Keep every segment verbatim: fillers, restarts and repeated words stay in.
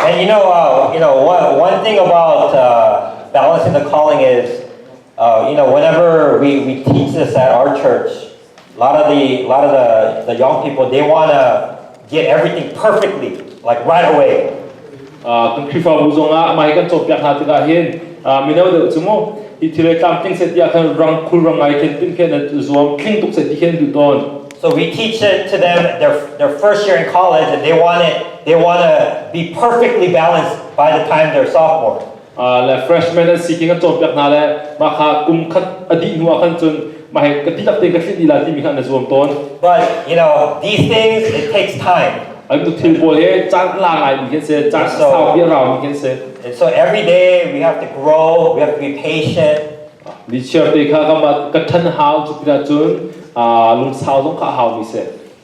And you know, uh, you know, one, one thing about uh, balancing the calling is, uh, you know, whenever we, we teach this at our church, a lot of the, a lot of the, the young people, they want to get everything perfectly, like, right away. Kan Khrihfabu zongah mah hi kan cawnpiak hna tikah hin mino deuh cu mu hi thil tlamtling seh tiah khan rang khul rang ngai khin timh khin an zuam tling tuk seh ti khin duh tawn. So we teach it to them their, their first year in college, and they want it, they want to be perfectly balanced by the time they're sophomore. Le freshman an si khi kan cawnpiak hna le mah kha kum khat a dih hnu ah khan cun mah hi ka dihlak tein ka thlih dih lai timi kha an zuam tawn. But you know, these things, it takes time. An tu thil pawl he caan la ngai mi khin si, caan sau bia rau mi khin si. And so every day we have to grow, we have to be patient. Ni chiar te kha ka mat ka ṭhan hau cu pinah cun lungsau zong kha a hau mi si.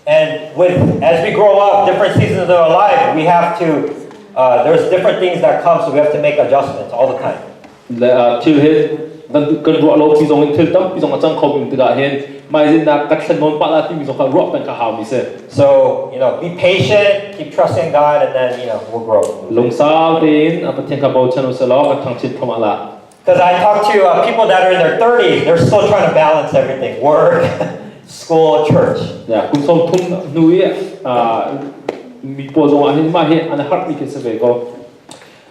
And with as we grow up, different seasons of our life, we have to uh, there's different things that come, so we have to make adjustments all the time. Le thil he kan ruah lo pi zong in thil tampi zong a cang kho mi tikah hin maizinnak ka thlen nawn pah lai timi zong kha ruah peng kha hau mi si. So, you know, be patient, keep trusting God, and then, you know, we'll grow. Lungsau tein a Pathian kha bochan u selaw, kan thangchiat thawmah la. Because I talk to uh, people that are in their thirties, they're still trying to balance everything, work, school, church. Ya, kum sawm thum hnu i mi pawl zongah hin mah hi an harh mi khin si ve ko.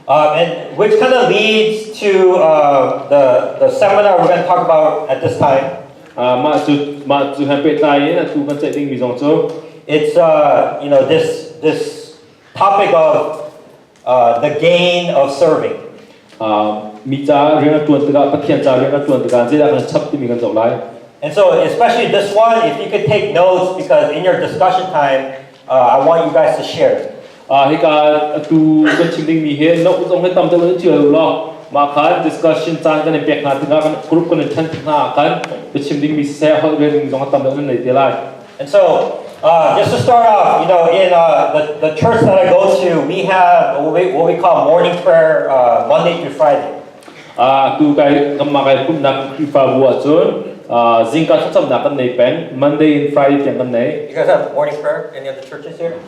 Um, and which kind of leads to uh, the, the seminar we're going to talk about at this time. Mah cu, mah cu han pehtlai in atu kan ceih dingmi zong cu. It's uh, you know, this this topic of uh, the gain of serving. Mi ca rian a ṭuan tikah, Pathian ca rian a ṭuan tikah, zeidah kan chap timi kan zoh lai. And so, especially this one, if you could take notes, because in your discussion time, uh, I want you guys to share. Hika atu kan chim dingmi hi no zong hi tam deuh in cio lo. Mah khan discussion caan kan in pek hna tikah kan group kan in ṭhan hna khan kan chim dingmi siseh, holh rel ding zong a tam deuh nan nei te lai. And so, uh, just to start off, you know, in uh, the, the church that I go to, we have what we, what we call morning prayer uh, Monday through Friday. Atu kai kanmah kai kumnak Khrihfabu ahcun zingka thlacamnak kan nei peng, Monday in Friday tiang kan nei. You guys have morning prayer? Any other churches here?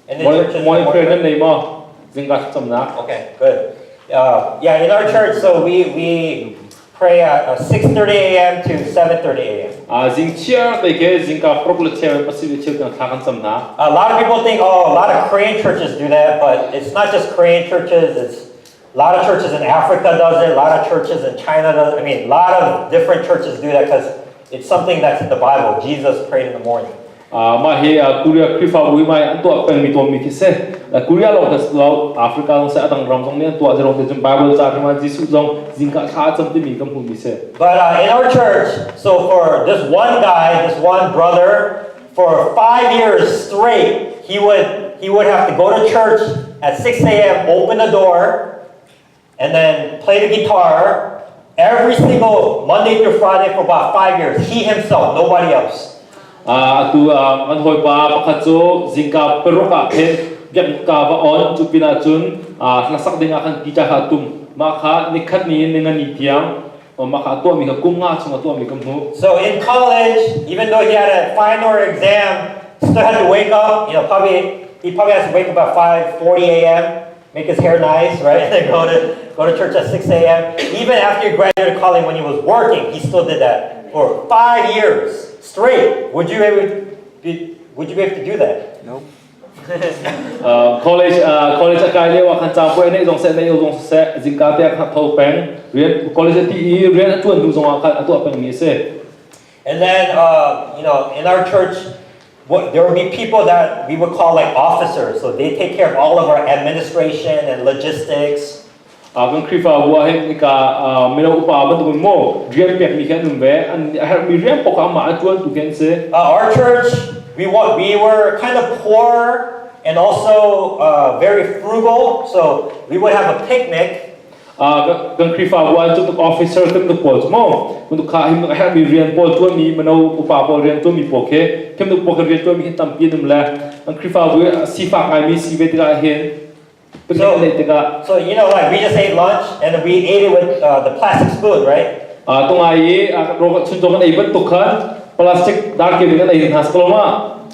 Any Morning, churches morning have prayer nan nei maw? Zingka thlacamnak. Okay, good. Uh, yeah, in our church, so we we pray at uh, six thirty a m to seven thirty a m. Zing chiar te ke zingka paruk le cheu, pasarih le cheu tiang thla kan cam hna. A lot of people think, oh, a lot of Korean churches do that, but it's not just Korean churches. It's a lot of churches in Africa does it. A lot of churches in China does it. I mean, a lot of different churches do that because it's something that's in the Bible. Jesus prayed in the morning. Mah hi Korea Khrihfabu hi mah an tuah pengmi tuahmi khi si. Korea lawng kha si lo, Africa lawng si, a dang ram zong nih an tuah, zeiruang te cun Bible ca hrangah Jesuh zong zingka thla a cam timi kan hmuhmi si. But uh, in our church, so for this one guy, this one brother, for five years straight, he would he would have to go to church at six a m, open the door, and then play the guitar every single Monday through Friday for about five years. He himself, nobody else. Atu kan hawipa pakhat cu zingka paruk ah khin biaknak va on, cu pinah cun hlasak dingah khan guitar kha a tum. Mah kha nikhat ni in ni nga ni tiang, mah kha a tuahmi kha kum nga chung a tuahmi ka hmuh. So in college, even though he had a final exam, he still had to wake up. You know, probably he probably has to wake up at five forty a m, make his hair nice, right? And then go to go to church at six a m. Even after he graduated college, when he was working, he still did that for five years straight. Would you ever be, would you be able to do that? College, college a kai lio ah khan cangpuai neih zong seh, neih lo zong seh, zingka te ah khan a tho peng. Rian, college a ti i rian a ṭuan hnu zong ah khan a tuah pengmi a si. And then, uh, you know, in our church, what, there will be people that we would call like officers. So they take care of all of our administration and logistics. Kan Khrihfabu ah hin nika mino upa bantuk in maw rian pekmi khi an um ve. A herhmi rian paoh kha amah a ṭuantu khi an si. Uh, our church, we wa- we were kind of poor and also uh, very frugal. So we would have a picnic. Kan Khrihfabu ah cun officer kan tuk pawl cu maw, kan tuk kha hin a herhmi rian pawl ṭuanmi, mino upa pawl rian ṭuanmi pawl khi, kan tuk pawl kha rian ṭuanmi khi tampi an um le kan Khrihfabu sifak ngaimi si ve tikah hin. So, so you know, like we just ate lunch and we ate it with uh, the plastic spoon, right? Aa, tungai i aa, rawk chun zong kan ei bantuk khan plastic dar kir kan ei hna si ko lo ma.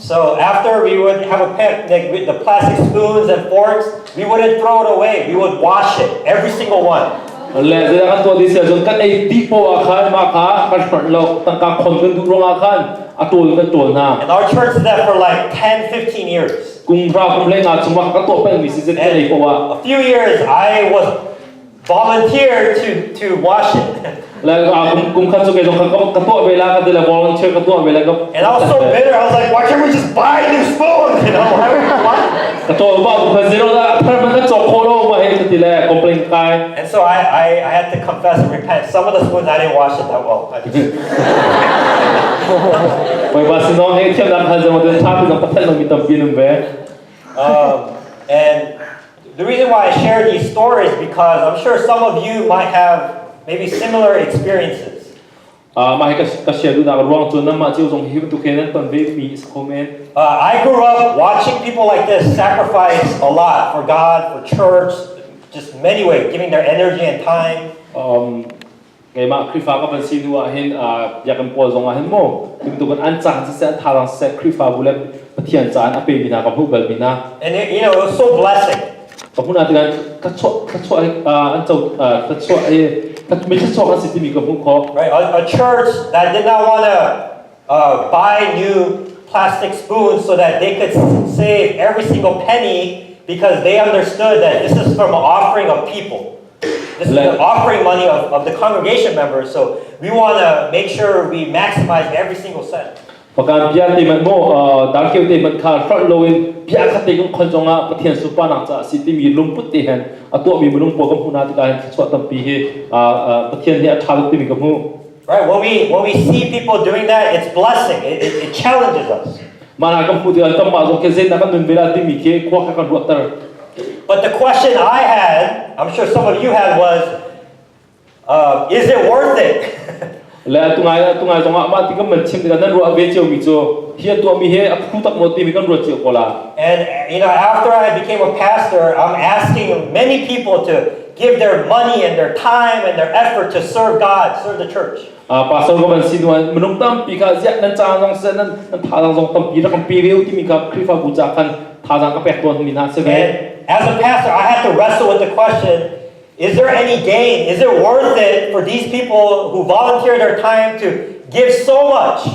So after we would have a picnic with the plastic spoons and forks, we wouldn't throw it away. We would wash it, every single one. Le, zeidah kan tuah dih si ahcun kan ei dih paoh ah khan mah kha kan hrolh lo, tangka khon kan duh ruangah khan a ṭawl kan ṭawl hna. And our church did that for like ten, fifteen years. Kum hra kum hleinga chung ah kan tuah pengmi si zeidah kan ei paoh ah. A few years, I was volunteered to, to wash it. Le, ah, kum, kum khat cu kei zong ka, ka, ka tuah ve la, ka ti le volunteer ka tuah ve la, ka And I was so bitter. I was like, "Why can't we just buy new spoons?" You know, why would we want? Ka tuah ba, ka zero la, a thar man ka cawk kho lo, ma he ka ti le complain kai. And so I, I, I had to confess and repent. Some of the spoons I didn't wash it that well. I just Wei ba si nong he thiam nak hal zong, ṭha pi zong ka thal lo mi tampi an um ve. Um, and the reason why I share these stories because I'm sure some of you might have maybe similar experiences. Ah, mah hi ka, ka share duhnak ruang cu nanmah cio zong hi bantuk he nan ton ve mi si ko men. Uh, I grew up watching people like this sacrifice a lot for God, for church, just many ways, giving their energy and time. Um, keimah Khrihfa ka van si hnu ah hin, ah, biakinn pawl zong ah hin maw, hi bantuk in an caan siseh, an thazaang siseh, Khrihfabu le Pathian caah a pemi hna ka hmuh balmi hna. And it, you know, it was so blessing. Ka hmuh hna tikah thluachuah, thluachuah, ah, an co, ah, thluachuah, eh, thlu-, mi thluachuah kan si timi ka hmuh khawh. Right? A, a church that did not want to uh, buy new plastic spoons so that they could s- save every single penny because they understood that this is from an offering of people. This is the offering money of, of the congregation members, so we want to make sure we maximize every single cent. Pakan bia te man maw, uh, darkeu te man kha hrolh loin bia khat te kan khon zongah Pathian sunparnak caah a si timi lungput te hen a tuahmi minung pawl kan hmuh hna tikah hin thluachuah tampi hi, uh, uh, Pathian he a ṭha tuk timi ka hmuh. Right? When we, when we see people doing that, it's blessing. It, it, it challenges us. Mah hna kan hmuh tikah kanmah zong khi zeidah kan nun ve lai timi khi khua kha kan ruahter. But the question I had, I'm sure some of you had, was, uh, is it worth it? Le a tungai, a tungai zongah mah ti kan man chim tikah nan ruah ve ciomi cu hi a tuahmi he a phu tak maw timi kan ruat cio ko la. And, you know, after I became a pastor, I'm asking many people to give their money and their time and their effort to serve God, serve the church. Ah, pastor ka van si hnu ah minung tampi kha ziah nan caan zong siseh, nan, nan thazaang zong tampi rak kan pe ve u timi kha Khrihfabu caah khan thazaang ka pek tawnmi hna si ve. And as a pastor, I had to wrestle with the question, is there any gain? Is it worth it for these people who volunteer their time to give so much?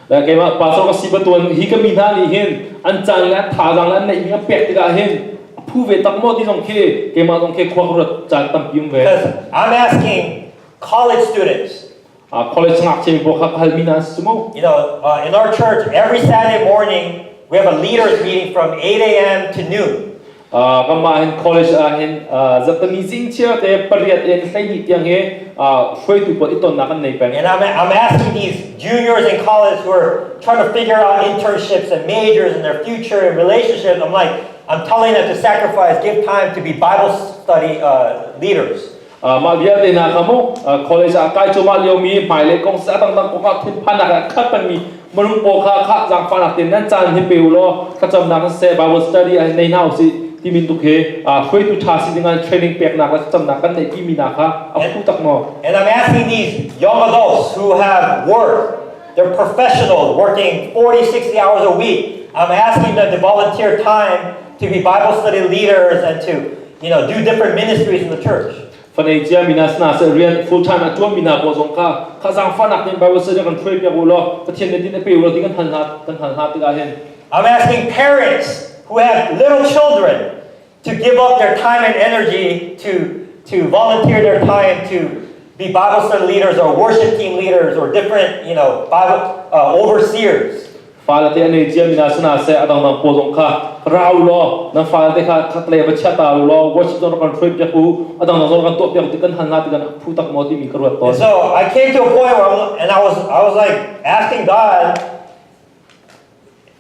Le keimah pastor ka si bantukin hi ka mi hna nih hin an caan le an thazaang le an neihmi an pek tikah hin a phu ve tak maw ti zong khi keimah zong khi khua ka ruat caan tampi um ve. Because I'm asking college students, Ah, college ngakchiami pawl kha ka halmi hna a si cu mu. You know, uh, in our church, every Saturday morning, we have a leaders meeting from eight a m to noon. Ah, kanmah hin college ah hin, ah, zatami zing chia te pariat in hleihnih tiang he, ah, hruaitu pawl i tonnak kan nei peng. And I'm, I'm asking these juniors in college who are trying to figure out internships and majors and their future and relationships, I'm like, I'm telling them to sacrifice, give time to be Bible study, uh, leaders. Ah, mah vialte hna kha mu, ah, college ah kai cuahmah liomi, hmailei kong si a dangdang kong ah thinphannak ah khat pengmi minung pawl kha, kha zaangfahnak tein nan caan hi pe u law, thlacamnak siseh, Bible study ah nei hna u sih, timi tuk he, ah, hruaitu ṭha si dingah training peknak le thlacamnak kan neihpimi hna kha a phu tak maw? And I'm asking these young adults who have work, they're professionals working forty, sixty hours a week. I'm asking them to volunteer time to be Bible study leaders and to, you know, do different ministries in the church. Fan ei ciami hna si hna seh, rian full time a ṭuanmi hna pawl zong kha, kha zaangfahnak tein Bible study kan hruaipiak u law, Pathian nih din a pe u law ti kan hal hna, kan hal hna tikah hin. I'm asking parents who have little children to give up their time and energy to, to volunteer their time to be Bible study leaders or worship team leaders or different, you know, Bible, uh, overseers. Fale te an ei ciami hna si hna seh, a dangdang pawl zong kha ra u law, nan fale te kha khatlei va chiah ta u law, worship zong kan hruaipiak u, a dangdang zong kan tuahpiak u ti kan hal hna ti kan phu tak maw timi ka ruat tawn. And so I came to a point where I'm, and I was, I was like asking God,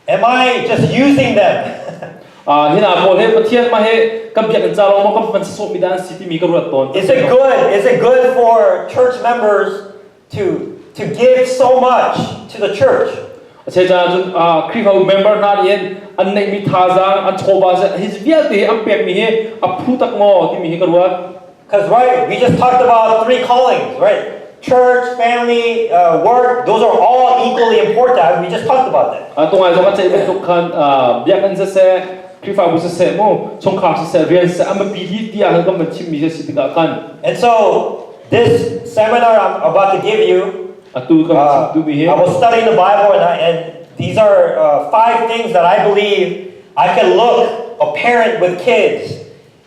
am I just using them? Ah, hi hna pawl he Pathian mah he kan biakinn ca lawng maw kan hman sawhmi dah an si timi ka ruat tawn. Is it good? Is it good for church members to, to give so much to the church? A si caah cun, ah, Khrihfabu member hna nih hin an neihmi thazaang, an chawva seh, hi vialte hi an pekmi hi a phu tak maw timi hi ka ruat. Because, right, we just talked about three callings, right? Church, family, uh, work, those are all equally important. We just talked about that. A tungai zong a ceih bantuk khan, ah, biakinn sese, Khrihfabu sese mu, chungkhar sese, rian sese, a mapi di tia kan kan chim mi sese tika khan. And so this seminar I'm about to give you, A tu kan uh, chim tu mi hi. I was studying the Bible, and, I, and these are uh, five things that I believe I can look a parent with kids.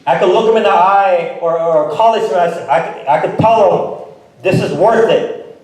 I could look them in the eye, or, or a college student. I, I, I could tell them this is worth it.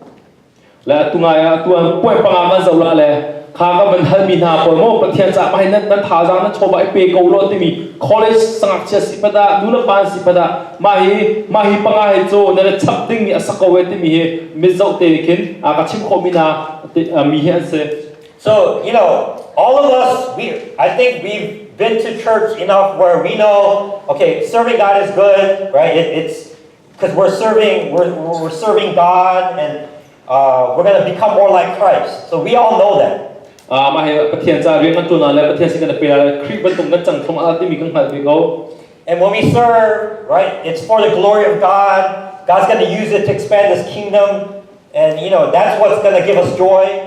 Le a tungai a tuan puai panga kan zau la le kha ka van hal mi hna pawl mu Pathian ca mai nan nan tha zang nan chawba i pe ko lo timi college sangak chia si pada, nu le pan si pada, mahi mahi panga hi cu na le chap ding mi a sa ko e timi hi mi zau te khin a ka chim kho mi na te, a mi hi an se. So, you know, all of us, we, I think we've been to church enough where we know, okay, serving God is good, right? It, it's because we're serving, we're, we're serving God, and uh, we're going to become more like Christ. So we all know that. Ah, mahi Pathian ca rian kan tuan le Pathian si kan pe le Khrih bantuk kan cang thong a timi kan hngal ve ko. And when we serve, right, it's for the glory of God. God's going to use it to expand His kingdom, and you know that's what's going to give us joy.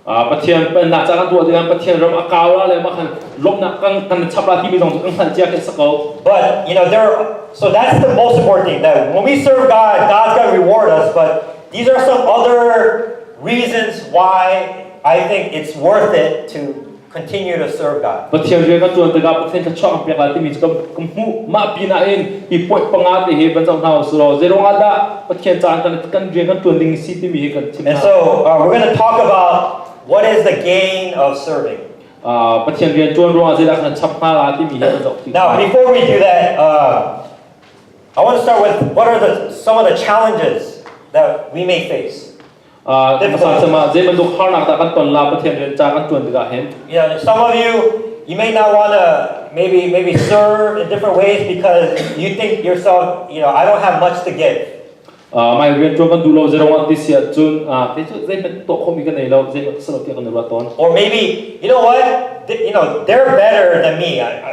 Ah, Pathian pennak ca kan tuah tikah Pathian ram a kau la le mah khan lawmhnak kan kan chap la timi zong cu kan hngalh cia kan sa ko. But you know, there. So that's the most important thing. That when we serve God, God's going to reward us. But these are some other reasons why I think it's worth it to continue to serve God. Pathian rian kan tuan tikah Pathian ka chuak kan pek lai timi cu kan kan hmuh mah pi nain hi puai panga te hi van zoh hna u si law. Zeiruangah dah Pathian ca kan kan rian kan tuan ding si timi hi kan chim And hna. So uh, we're going to talk about what is the gain of serving. Ah, Pathian rian tuan ruangah zeidah kan chap hna lai timi hi kan zoh ti. Now, before we do that, uh, I want to start with what are the some of the challenges that we may face. Ah, masa sema zei bantuk harnak dah kan ton la Pathian rian ca kan tuan tikah hin. You know, some of you, you may not want to maybe maybe serve in different ways because you think yourself, you know, I don't have much to give. Ah, mai rian tuan kan duh lo zeiruangah ti si ahcun, ah, kei cu zei hmanh tuah khomi kan nei lo, zei hmanh ka si lo tiah kan ruat tawn. Or maybe, you know what? Th- you know, they're better than me. I, I,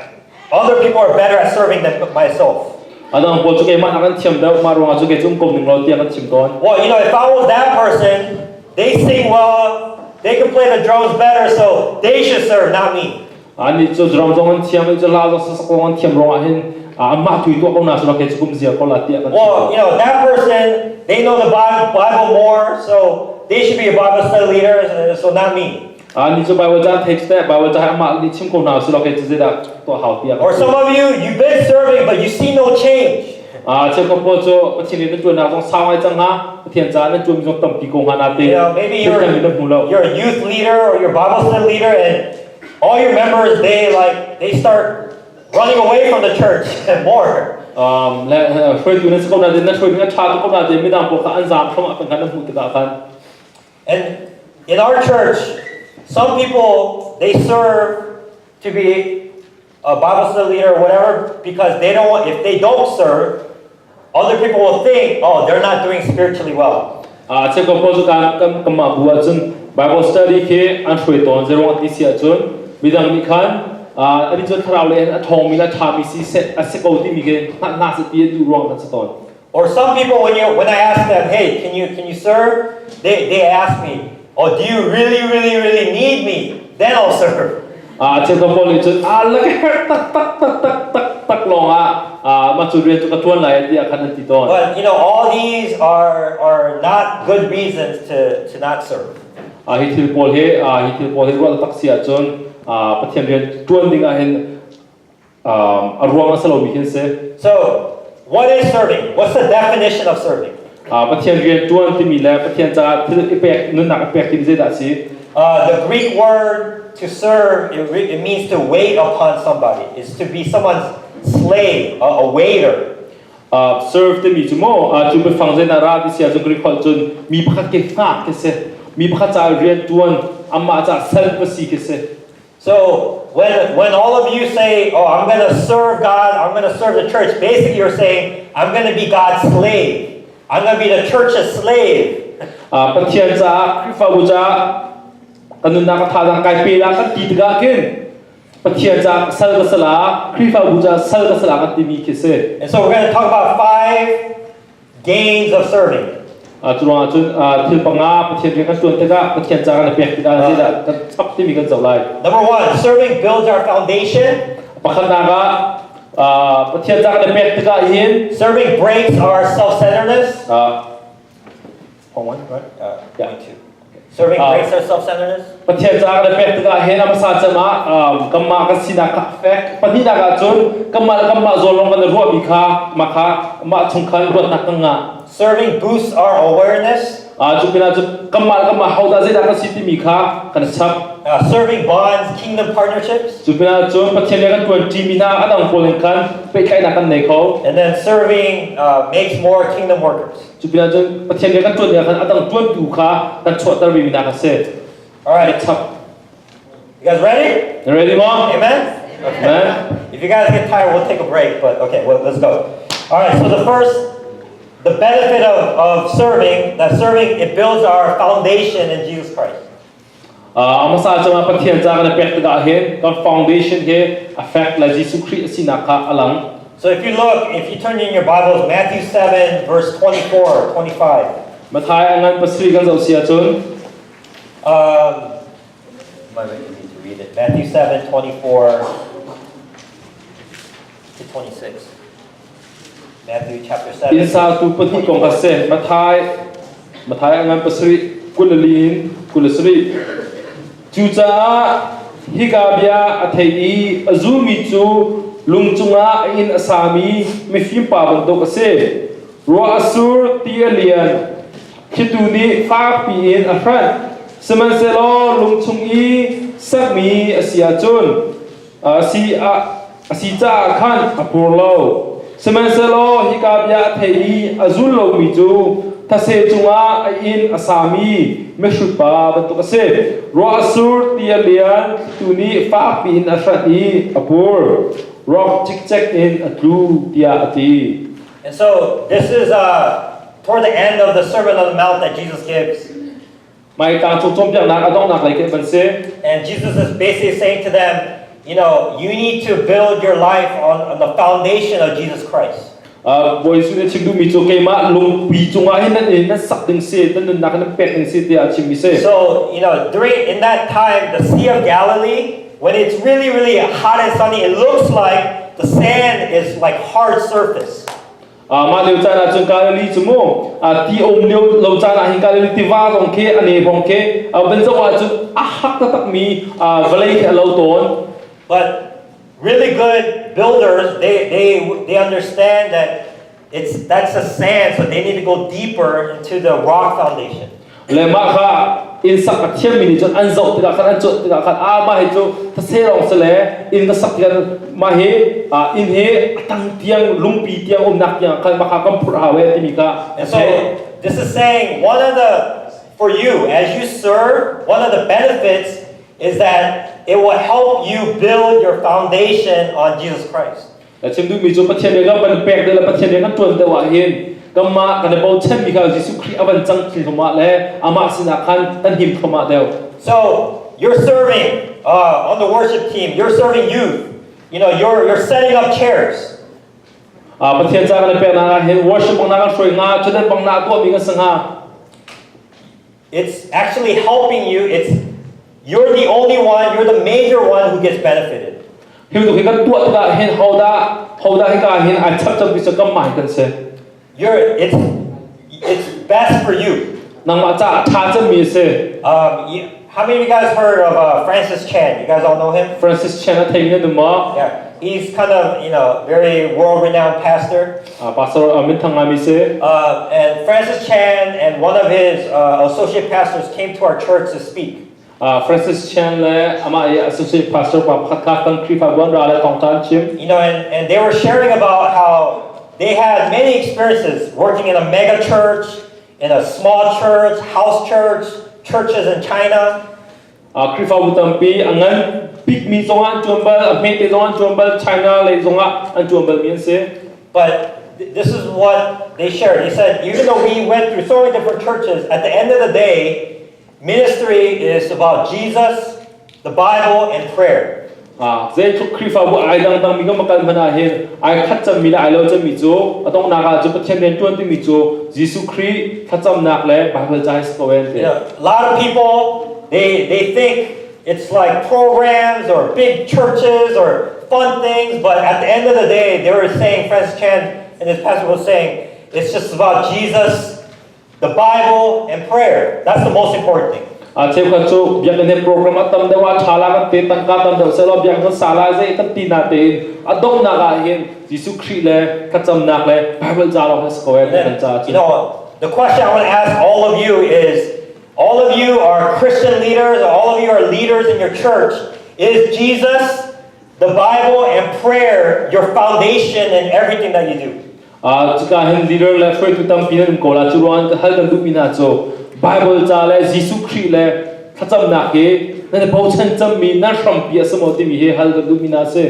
other people are better at serving than myself. A dang pawl cu keimah nak kan thiam deuh, mah ruangah cu kei cu um ko ning lo tiah kan chim tawn. Well, you know, if I was that person, they sing well, they can play the drums better, so they should serve, not me. Annih cu drum zong an thiam, annih cu hla zong sasak zong an thiam ruangah hin, ah, anmah tui tuah ko hna si lo, kei cu kum zia ko la tiah kan chim Well, tawn. You know, that person, they know the Bible, Bible more, so they should be a Bible study leader, uh, so not me. Annih cu Bible ca thei te, Bible ca anmah nih chim ko hna si lo, kei cu zeidah tuah hau tiah kan Or chim. Some of you, you've been serving, but you see no change. Ah, cheukhat pawl cu Pathian rian nan tuannak zong sau ngai cang hna, Pathian ca nan tuanmi zong tampi ko hnga na te. You know, maybe you're, Pathian rian nan hmu lo. You're a youth leader or you're Bible study leader, and all your members, they like, they start running away from the church more. Um, le, eh, hruaitu nan si ko nain, nan hruaitu nan ṭha ko nain, midang pawl kha an zam thluahmah peng kha nan hmuh tikah khan. And in our church, some people, they serve to be a Bible study leader or whatever because they don't want, if they don't serve, other people will think, oh, they're not doing spiritually well. Ah, cheukhat pawl cu kan, kan, kanmah bu ahcun Bible study khi an hruai tawn, zeiruangah ti si ahcun midang nih khan, ah, annih cu thlarau le a thawngmi le a ṭhami si se, a si ko timi khi hngah hna seh ti an duh ruang kan si tawn. Or some people, when you when I ask them, hey, can you can you serve? They they ask me, oh, do you really really really need me? Then I'll serve. Ah, cheukhat pawl nih cun, ah, lak a herh tak tak tak tak tak tak lawngah, ah, mah cu rian cu ka ṭuan lai tiah khan an ti tawn. But you know, all these are are not good reasons to to not serve. Ah, hi thil pawl hi, ah, hi thil pawl hi ruah taktak si ahcun, ah, Pathian rian ṭuan ding ah hin, um, a ruang a si lomi khin si. So, what is serving? What's the definition of serving? Ah, Pathian rian ṭuan timi le Pathian ca thil i pek, nunnak i pek timi zeidah a si? Uh, the Greek word to serve, it, re- it means to wait upon somebody. It's to be someone's slave, a, a waiter. Ah, serve timi cu maw, ah, cu biafang zeidah ra ti si ahcun Greek holh cun mi pakhat ke hngak ke si, mi pakhat ca rian ṭuan, amah ca sal pasi ke si. So when when all of you say, "Oh, I'm going to serve God, I'm going to serve the church," basically you're saying, "I'm going to be God's slave. I'm going to be the church's slave." Ah, Pathian caah Khrihfabu caah kan nunnak a thazaang kai pe la kan ti tikah khin Pathian caah sal ka si lai, Khrihfabu caah sal ka si lai kan timi khi si. And so we're going to talk about five gains of serving. Ah, curuangah cun, ah, thil panga Pathian rian kan ṭuan tikah, Pathian ca kan i pek tikah, ah, zeidah kan chap timi kan zoh lai. Number one, serving builds our foundation. Pakhatnak ah, ah, Pathian ca kan i pek tikah hin, serving breaks our self-centeredness. Ah, point one, right? Uh, yeah. Point two. Serving, ah, breaks our self-centeredness. Pathian ca kan i pek tikah hin a hmasa cem ah, um, kanmah kan sinak kha a fek. Pahnihnak ah cun kanmah le kanmah zawn lawng kan i ruahmi kha, mah kha, mah chung khan ruahnak kan ngah. Serving boosts our awareness. Ah, cu pinah cun kanmah le kanmah hodah zeidah kan si timi kha kan i chap. Uh, serving bonds, kingdom partnerships. Cu pinah cun Pathian le kan ṭuanṭimi hna a dang pawl in khan pehtlaihnak kan nei kho. And then serving, uh, makes more kingdom workers. Cu pinah cun Pathian le kan ṭuan ding ah khan a dang ṭuantu kha kan chuahter vemi nak a si. All right. Kan chap. You guys ready? You ready maw? Amen? Okay. Amen. If you guys get tired, we'll take a break, but okay, well, let's go. All right, so the first, the benefit of, of serving, that serving, it builds our foundation in Jesus Christ. Ah, a hmasa cem ah Pathian ca kan i pek tikah hin kan foundation hi a fek le Jesuh Khrih a sinak kha a lang. So if you look, if you turn in your Bibles, Matthew seven, verse twenty-four, twenty-five. Matthai a ngan pasarih kan zoh si ahcun, um, Might be easy to read it. Matthew seven twenty-four to twenty-six. Matthew chapter seven. Innsatu pahnih kong kha si. Matthai, Matthai a ngan pasarih, kul le li in kul le sarih. Cucaah hika bia a thei i a zulmi cu lung cungah a inn a sami mifim pa bantuk a si. Ruah a sur ti a lian, khlitu nih fakpi in a hranh. Sihmanhsehlaw lungchung i sakmi a si ahcun, a si, a, a si caah khan a pur lo. Sihmanhsehlaw hika bia a thei i a zul lomi cu thase cungah a inn a sami mihrutpa bantuk a si. Ruah a sur ti a lian, khlitu nih fakpi in a hranh i a pur. Rawk cikcek in a tlu, tiah a ti. And so this is, uh, toward the end of the Sermon on the Mount that Jesus gives. Mah hi tangcung cawnpiaknak a donghnak lei khi a si. And Jesus is basically saying to them, you know, you need to build your life on, on the foundation of Jesus Christ. Ah, Bawi Jesuh nih a chim duhmi cu keimah lungpi cungah hin nan inn nan sak ding si, nan nunnak nan pek ding si, tiah a chimmi si. So, you know, during, in that time, the Sea of Galilee, when it's really, really hot and sunny, it looks like the sand is like hard surface. Ah, mah lio caan ah cun Galilee cu mu, ah, ti a um lio lo caan ah hin Galilee tiva zong khi a ne hrawng khi, ah, van zoh ah cun a hak taktakmi, ah, vawlei khi a lo tawn. But really good builders, they, they, they understand that it's, that's a sand, so they need to go deeper into the rock foundation. Le mah kha inn sak a thiammi nih cun an zoh tikah khan, an cuanh tikah khan, ah, mah hi cu thase lawng si le inn ka sak tikah mah hi, ah, inn hi a tang tiang, lungpi tiang, umnak tiang khan mah kha kan phurh hau e timi kha. And so, this is saying one of the, for you, as you serve, one of the benefits is that it will help you build your foundation on Jesus Christ. A chim duhmi cu Pathian rian kan van pek deuh le Pathian rian kan ṭuan deuh ah hin kanmah kan i bochanmi kha Jesuh Khrih a van cang thluahmah le amah sinah khan kan him thluahmah deuh. So you're serving, uh, on the worship team. You're serving youth. You know, you're, you're setting up chairs. Ah, Pathian ca kan i peknak ah hin worship banghnak kan hruai hnga, cadet banghnak tuahmi kan si hnga. It's actually helping you. It's, you're the only one, you're the major one who gets benefited. Hi bantuk hi kan tuah tikah hin hodah, hodah hika hin aa chap cemmi cu kanmah hi kan si. You're, it's, it's best for you. Nangmah caah a ṭha cemmi a si. Um, you, how many of you guys heard of, uh, Francis Chan? You guys all know him? Francis Chan a theimi nan um maw? Yeah. He's kind of, you know, very world-renowned pastor. Ah, pastor, ah, minthang ngaimi si. Uh, and Francis Chan and one of his, uh, associate pastors came to our church to speak. Ah, Francis Chan le amah i associate pastor pa pakhat kha kan Khrihfabu an ra le thawngṭha an chim. You know, and, and they were sharing about how they had many experiences working in a mega church, in a small church, house church, churches in China. Ah, Khrihfabu tampi a ngan bikmi zongah an ṭuanbal, a hmete zongah an ṭuanbal, China lei zongah an ṭuanbalmi an si. But th-, this is what they shared. They said, even though we went through so many different churches, at the end of the day, ministry is about Jesus, the Bible, and prayer. Ah, zei tluk Khrihfabu ai dangdang mi ka makal hmanh ah hin ai khat cam mi le ai lo cam mi cu a donghnak ah cu Pathian rian ṭuan timi cu Jesuh Khrih thlacamnak le Baibal ca hi si ko en ti. You know, a lot of people, they, they think it's like programs or big churches or fun things, but at the end of the day, they were saying, Francis Chan and his pastor was saying, it's just about Jesus, the Bible, and prayer. That's the most important thing. Ah, cheukhat cu biakinn he program a tam deuh ah ṭha lak an ti, tangka tam deuh sehlaw biakinn kan sa lai zei kan ti natein a donghnak ah hin Jesuh Khrih le thlacamnak le Baibal ca lawng a si ko e, kan ca You know, the question I want to ask all of you is, all of you are Christian leaders, all of you are leaders in your church. Is Jesus, the Bible, and prayer your foundation in everything that you do? Ah, cuka hin leader le hruaitu tampi nan um ko lai, cu ruangah ka hal kan duhmi hna cu Baibal ca le Jesuh Khrih le thlacamnak hi nan i bochan cammi nan hrampi a si maw timi hi hal kan duhmi hna a si.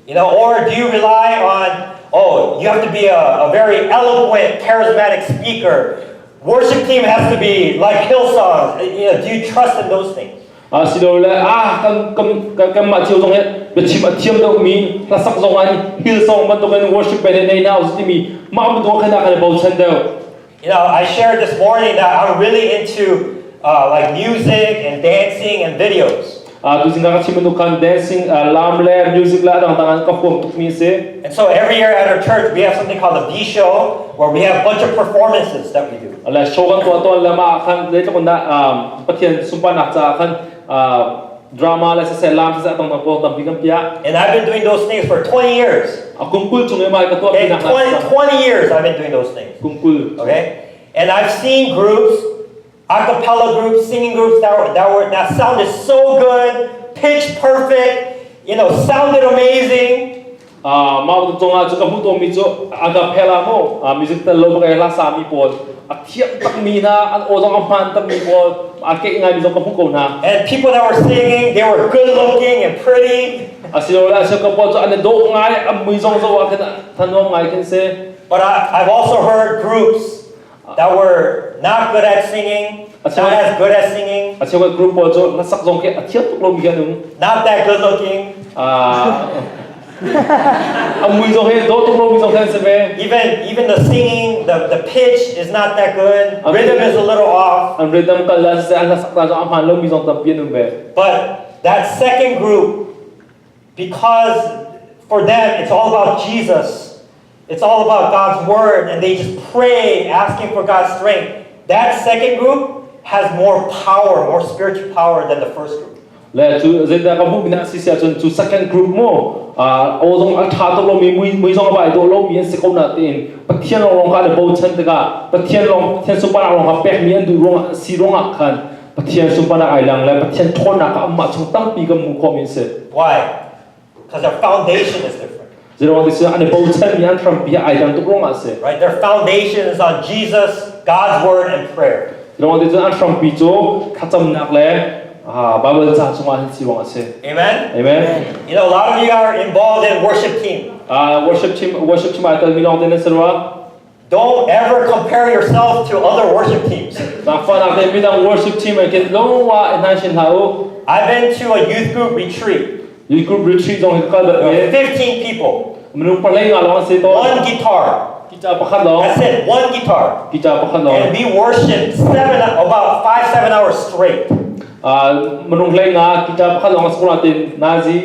You know, or do you rely on, oh, you have to be a, a very eloquent, charismatic speaker? Worship team has to be like Hillsong. You know, do you trust in those things? A si lo le, ah, kan, kan, kan, kanmah cio zong he biachim a thiam deuhmi, hlasak zong an Hillsong bantukin worship band in nei hna u si timi mah bantuk ah khan kan i bochan deuh. You know, I shared this morning that I'm really into uh, like music and dancing and videos. Ah, tu zingka ka chim bantuk khan dancing, ah, lam le music le a dangdang an ka huam tukmi a si. And so every year at our church, we have something called the B Show, where we have a bunch of performances that we do. Le show kan tuah tawn le mah khan zeitluk in dah, ah, Pathian sunparnak caah khan, ah, drama le siseh, lam siseh, a dangdang pawl tampi kan piah. And I've been doing those things for twenty years. A kum kul chung i mah ka tuah Okay, pinak twenty, hna. Twenty years I've been doing those things. Kum kul. Okay? And I've seen groups, a cappella groups, singing groups that were, that were that sounded so good, pitch perfect, you know, sounded amazing. Ah, mah bantuk zongah cu ka hmuh tawnmi cu a cappella maw, ah, music tel lo bak i hla sami pawl, a thiam takmi hna, an aw zong a hmaan takmi pawl, a keih ngaimi zong ka hmuh ko hna. And people that were singing, they were good looking and pretty. A si lo le, a si ka pawl cu an i dawh ngai, a mui zong zoh ah khin a thanuam ngai khin si. But I, I've also heard groups that were not good at singing, not as good as singing, A cheukhat group pawl cu hlasak zong khi a thiam tuk lomi khan um. Not that good looking. Ah, a mui zong he dawh tuk lomi zong khan si ve. Even even the singing, the, the pitch is not that good. Okay. Rhythm is a little off. An rhythm kal lai siseh, an hlasak ta zong a hmaan lomi zong tampi an um ve. But that second group, because for them it's all about Jesus, it's all about God's word, and they just pray, asking for God's strength. That second group has more power, more spiritual power than the first group. Le cu zeidah ka hmuhmi hna a si si ahcun cu second group maw, ah, aw zong a ṭha tuk lomi, mui, mui zong a vai dawh lomi an si ko nain Pathian lawng lawng kha an i bochan tikah Pathian lawng, Pathian sunparnak lawng kha pekmi an duh ruangah a si ruangah khan Pathian sunparnak aa lang le Pathian ṭhawnnak kha anmah chung tampi kan hmuh khawhmi an si. Why? Because our foundation is different. Zeiruangah ti si an i bochanmi an hrampi ai dang tuk ruangah a si. Right? Their foundation is on Jesus, God's word, and prayer. Zeiruangah ti cun an hrampi cu thlacamnak le, ah, Baibal ca chungah hin si ruangah a si. Amen? Amen. You know, a lot of you are involved in worship team. Ah, worship team, worship team ai kalmi lawngte nan si rua. Don't ever compare yourself to other worship teams. Zaangfahnak te midang worship team an khin lawng ah i hnanshin hlah u. I've been to a youth group retreat. Youth group retreat zong hi ka kal There were bal. fifteen people, Minung palei nga lawng a si tawn. One guitar, Guitar pakhat lawng. That's it, one guitar. Guitar pakhat lawng. And we worshiped seven, about five, seven hours straight. Ah, minung hlei nga guitar pakhat lawng a si ko nain nazi,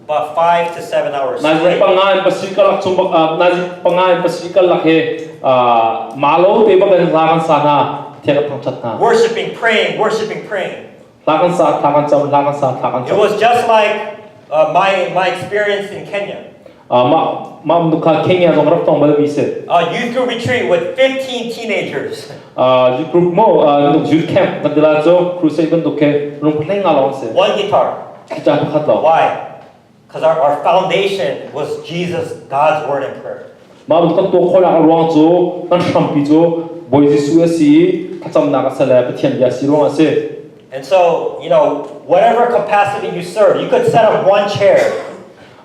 About five to seven hours nazi straight. Panga in pasarih karlak chung bak, ah, nazi panga in pasarih karlak he, ah, mah lo te bak in hla kan sa hna, thiang a thangṭhat hna. Worshiping, praying, worshiping, praying. Hla kan sa, hla kan cam, hla kan sa, hla kan It cam. Was just like uh, my, my experience in Kenya. Ah, mah, mah bantuk kha Kenya zong rak tong balmi si. A youth group retreat with fifteen teenagers. Ah, youth group maw, ah, youth camp kan ti lai cu crusade bantuk khe minung palei nga lawng a si. One guitar. Guitar pakhat lawng. Why? Because our, our foundation was Jesus, God's word, and prayer. Mah bantuk kan tuah khawhnak a ruang cu kan hrampi cu Bawi Jesuh a si i thlacamnak a si le Pathian bia a si ruangah a si. And so, you know, whatever capacity you serve, you could set up one chair.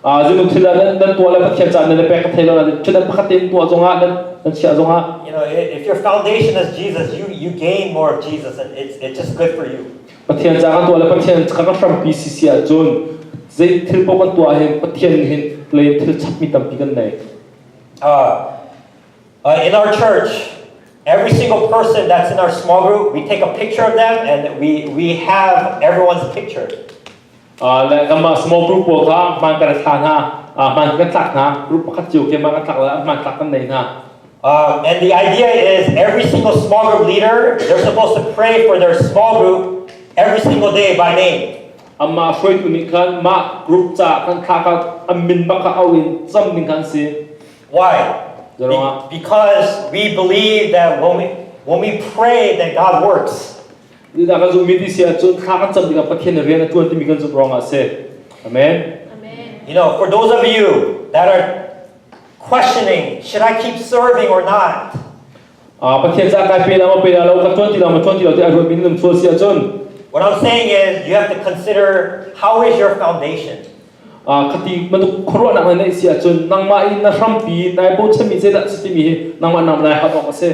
Ah, zeitluk thil ah nan, nan tuah le Pathian caah nan i pek ka thei lo, nan thil pakhat tein tuah zongah, nan, nan chiah zongah. You know, i- if your foundation is Jesus, you, you gain more of Jesus, and it's, it's just good for you. Pathian caah kan tuah le Pathian kha kan hrampi si si ahcun Zei thil paoh kan tuah hin Pathian hin lei thil chapmi tampi kan nei. Uh, uh, in our church, every single person that's in our small group, we take a picture of them and we, we have everyone's picture. Ah, le kanmah small group pawl kha hman kan thlah hna, ah, hman kan tlak hna, group pakhat cio khi hman kan tlak le hman tlak kan nei hna. Um, and the idea is every single small group leader, they're supposed to pray for their small group every single day by name. Amah hruaitu nih khan mah group ca kan thlah kha a min bak kha auh in cam ding khan si. Why? Zarong ah. Be- because we believe that when we, when we pray, that God works. Dida kan zumh mi ti si ahcun thla kan cam tikah Pathian rian a ṭuan timi kan zumh ruangah a si. Amen. Amen. You know, for those of you that are questioning, should I keep serving or not? Ah, Pathian ca kai pe lo, pe lo, ka ṭuan ti lo, ma ṭuan ti lo, ti a ruat mi nan sual si ahcun. What I'm saying is, you have to consider how is your foundation. Ah, khati bantuk khuaruahnak na neih si ahcun, nangmah i na hrampi, na i bochanmi zeidah si timi hi, nangmah nam na i hauh awk a si.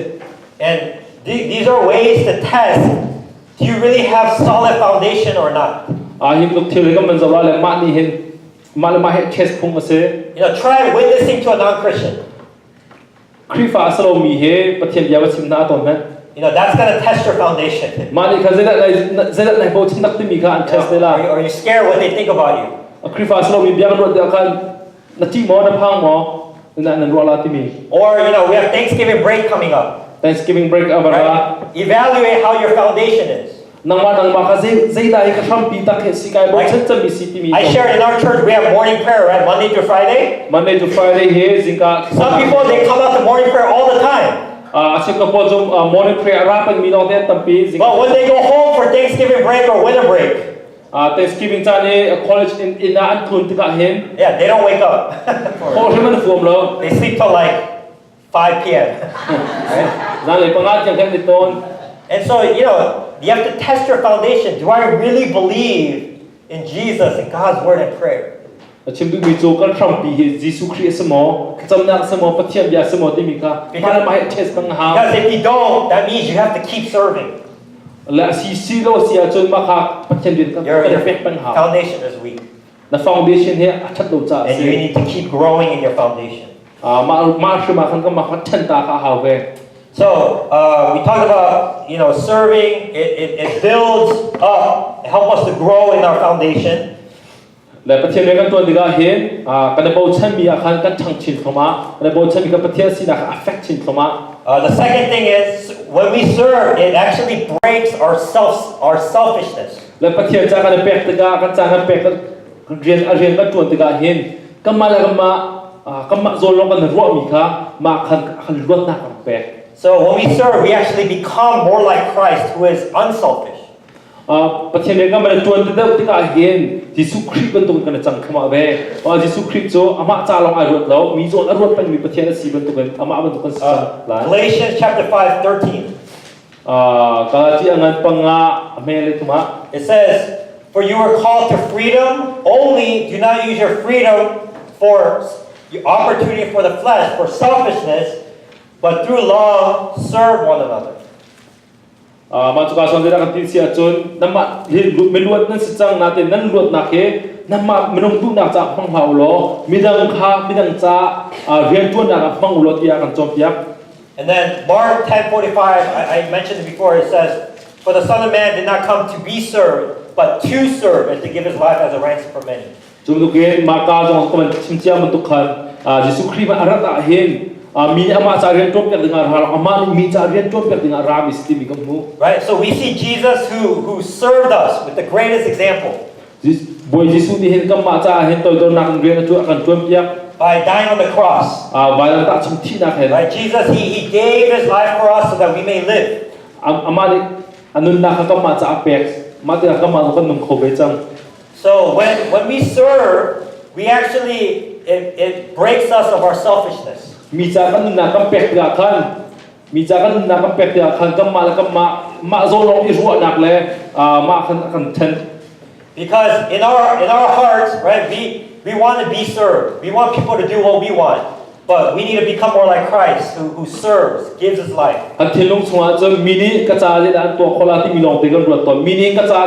And th- these are ways to test, do you really have solid foundation or not? Ah, hi bantuk thil hi kan man zoh lai le, mah nih hin, mah le mah hi test phung a si. You know, try witnessing to a non-Christian. Khrihfa a si lomi he Pathian bia va chim hna a ton hmanh. You know, that's gonna test your foundation. Mah nih kha zeidah na, zeidah na i bochan nak timi kha an test te lai. Are you, are you scared what they think about you? A Khrihfa a si lomi bia kan ruat tiah khan na ṭih maw, na phang maw, na nan ruah lai timi. Or, you know, we have Thanksgiving break coming up. Thanksgiving break a va ra. Right? Evaluate how your foundation is. Nangmah, nangmah kha zei, zeidah hi ka hrampi tak he si kai bochan cemmi si timi. I shared in our church, we have morning prayer, right? Monday to Friday. Monday to Friday hi zingka. Some people, they come out to morning prayer all the time. Ah, a chim ka pawl cu, ah, morning prayer a ra pengmi lawngte an tampi zingka. But when they go home for Thanksgiving break or winter break, ah, Thanksgiving caan i, ah, college in, in ah an tlun tikah hin. Yeah, they don't wake up. Khuahrim an fuam lo. They sleep till like five p m. Zanlei panga tiang kan i ton. And so, you know, you have to test your foundation. Do I really believe in Jesus and God's word and prayer? A chim duhmi cu kan hrampi hi Jesuh Khrih a si maw, thlacamnak a si maw, Pathian bia a si maw timi kha, because, mah le mah hi test peng a hau. Because if you don't, that means you have to keep serving. Le a si, si lo si ahcun mah kha Pathian rian kan, your, kan your pek peng a hau. Foundation is weak. Na foundation hi a ṭhat lo caah a si. And you need to keep growing in your foundation. Ah, mah, mah hrim ah khan kanmah kha ṭhan ta kha a hau ve. So, uh, we talked about, you know, serving, it, it, it builds up, it helps us to grow in our foundation. Le Pathian rian kan ṭuan tikah hin, ah, kan i bochanmi ah khan kan ṭhang chin thluahmah, kan i bochanmi kha Pathian sinak kha a fek chin thluahmah. Uh, the second thing is, when we serve, it actually breaks our self, our selfishness. Le Pathian ca kan i pek tikah, kan ca kan pek, kan rian, a rian kan ṭuan tikah hin, kanmah le kanmah, ah, kanmah zawn lawng kan ruahmi kha, mah khan, khan luatnak kan pek. So when we serve, we actually become more like Christ, who is unselfish. Ah, Pathian rian kanmah le ṭuan deuh tikah hin Jesuh Khrih bantukin kan i cang thluahmah ve. Ah, Jesuh Khrih cu amah ca lawng aa ruat lo, mi zawn a ruat pengmi Pathian a si bantukin amah bantuk kan si cang lai. Galatians chapter five, thirteen. Ah, Galati a ngan panga a hme le thum ah. It says, "For you were called to freedom, only do not use your freedom for your opportunity for the flesh, for selfishness, but through love serve one another." Ah, mah cu ka suan zeidah kan ti si ahcun, nanmah hi lu-, miluat nan si cang, nain nan luatnak hi nanmah minung duhnak caah hmang hlah u law, midang kha midang caah, ah, rianṭuannak ah hmang u law, tiah kan cawnpiak. And then Mark ten forty-five, I, I mentioned it before, it says, "For the Son of Man did not come to be served, but to serve and to give his life as a ransom for many." Cu bantukin Marka zong kan chim cia bantuk khan, ah, Jesuh Khrih hmanh a rat ah hin, ah, mi nih amah ca rian ṭuanpiak dingah a ra lo, amah nih mi ca rian ṭuanpiak dingah a rami si timi kan hmu. Right? So we see Jesus who, who served us with the greatest example. Jes-, Bawi Jesuh nih hin kanmah caah hin toidornak in rian a ṭuan, a kan ṭuanpiak. By dying on the cross. Ah, vailam tahchun thihnak hin. Right? Jesus, he, he gave his life for us so that we may live. Am-, amah nih a nunnak kha kanmah caah a pek. Mah tikah kanmah zong kan nung kho ve cang. So when, when we serve, we actually, it, it breaks us of our selfishness. Mi caah kan nunnak kan pek tikah khan, mi caah kan nunnak kan pek tikah khan kanmah le kanmah, mah zawn lawng i ruahnak le, ah, mah khan a kan ṭhen. Because in our, in our hearts, right, we, we want to be served. We want people to do what we want. But we need to become more like Christ, who, who serves, gives his life. Kan thinlung chungah cun mi nih ka ca zeidah an tuah kho lai timi lawngte kan ruat tawn. Mi nih ka ca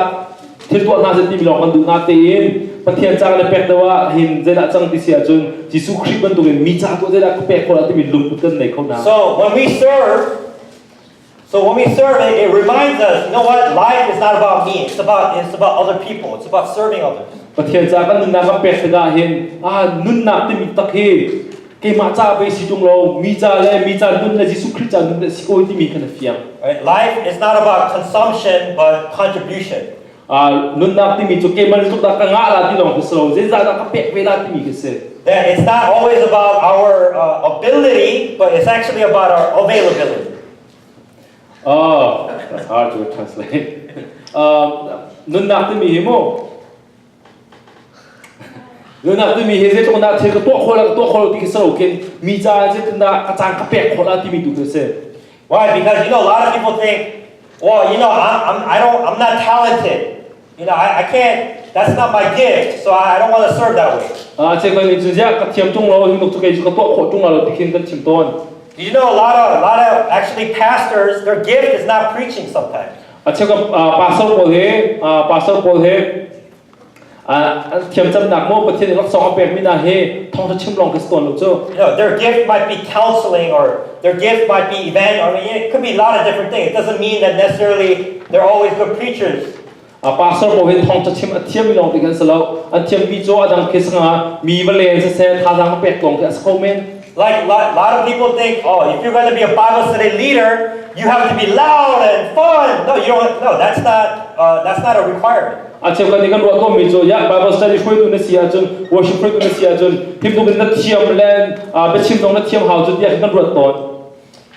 thil tuah hna seh timi lawng kan duh hna tein Pathian ca kan pek deuh ah hin zeidah cang ti si ahcun Jesuh Khrih bantukin mi ca tuah zeidah ka pek khawh lai timi lungput kan nei kho hna. So when we serve, so when we serve, it, it reminds us, you know what? Life is not about me. It's about it's about other people. It's about serving others. Pathian ca kan nunnak kan pek tikah hin, ah, nunnak timi tak hi keimah ca ve si tung lo, mi ca le mi ca nun le Jesuh Khrih ca nun le si ko timi kan a fiang. Right? Life is not about consumption, but contribution. Ah, nunnak timi cu keimah nih tuk dah ka ngah la ti lawng khi si lo, zeizah dah ka pek ve la timi khi si. That it's not always about our uh, ability, but it's actually about our availability. Oh, that's hard to translate. Ah, nunnak timi hi mu. Nunnak timi hi zeitluk dah thil ka tuah khawh le ka tuah khawh lo ti khi si lo khin, mi ca zeitluk dah ka caan ka pek khawh la timi tu khi si. Why? Because you know, a lot of people think, well, you know, I'm, I'm, I don't, I'm not talented. You know, I, I can't, that's not my gift, so I, I don't want to serve that way. Ah, cheukhat nih cun ziah ka thiam tung lo, hi tuk cu kei cu ka tuah khawh tung lo ti khin kan chim tawn. You know, a lot of, a lot of actually pastors, their gift is not preaching sometimes. Ah, cheukhat, ah, pastor pawl hi, ah, pastor pawl hi, ah, an thiamcamnak maw, Pathian nih laksawng a pekmi hna hi thawngṭha chim lawng khi si tawn lo cu. You know, their gift might be counseling or their gift might be event. I mean, it could be a lot of different things. It doesn't mean that necessarily they're always good preachers. Ah, pastor pawl hi thawngṭha chim a thiammi lawng ti khan si lo. An thiammi cu a dang khi si hnga, mi va len siseh, thazaang a pek lawng khi a si kho men. Like a lot, lot of people think, oh, if you're going to be a Bible study leader, you have to be loud and fun. No, you don't. No, that's not. Uh, that's not a requirement. A cheukhat nih kan ruah tawnmi cu, ya, Bible study hruaitu na si ahcun, worship hruaitu na si ahcun, himtuk in na thiam le, ah, biachim zong na thiam hau cu, tiah kan ruat tawn.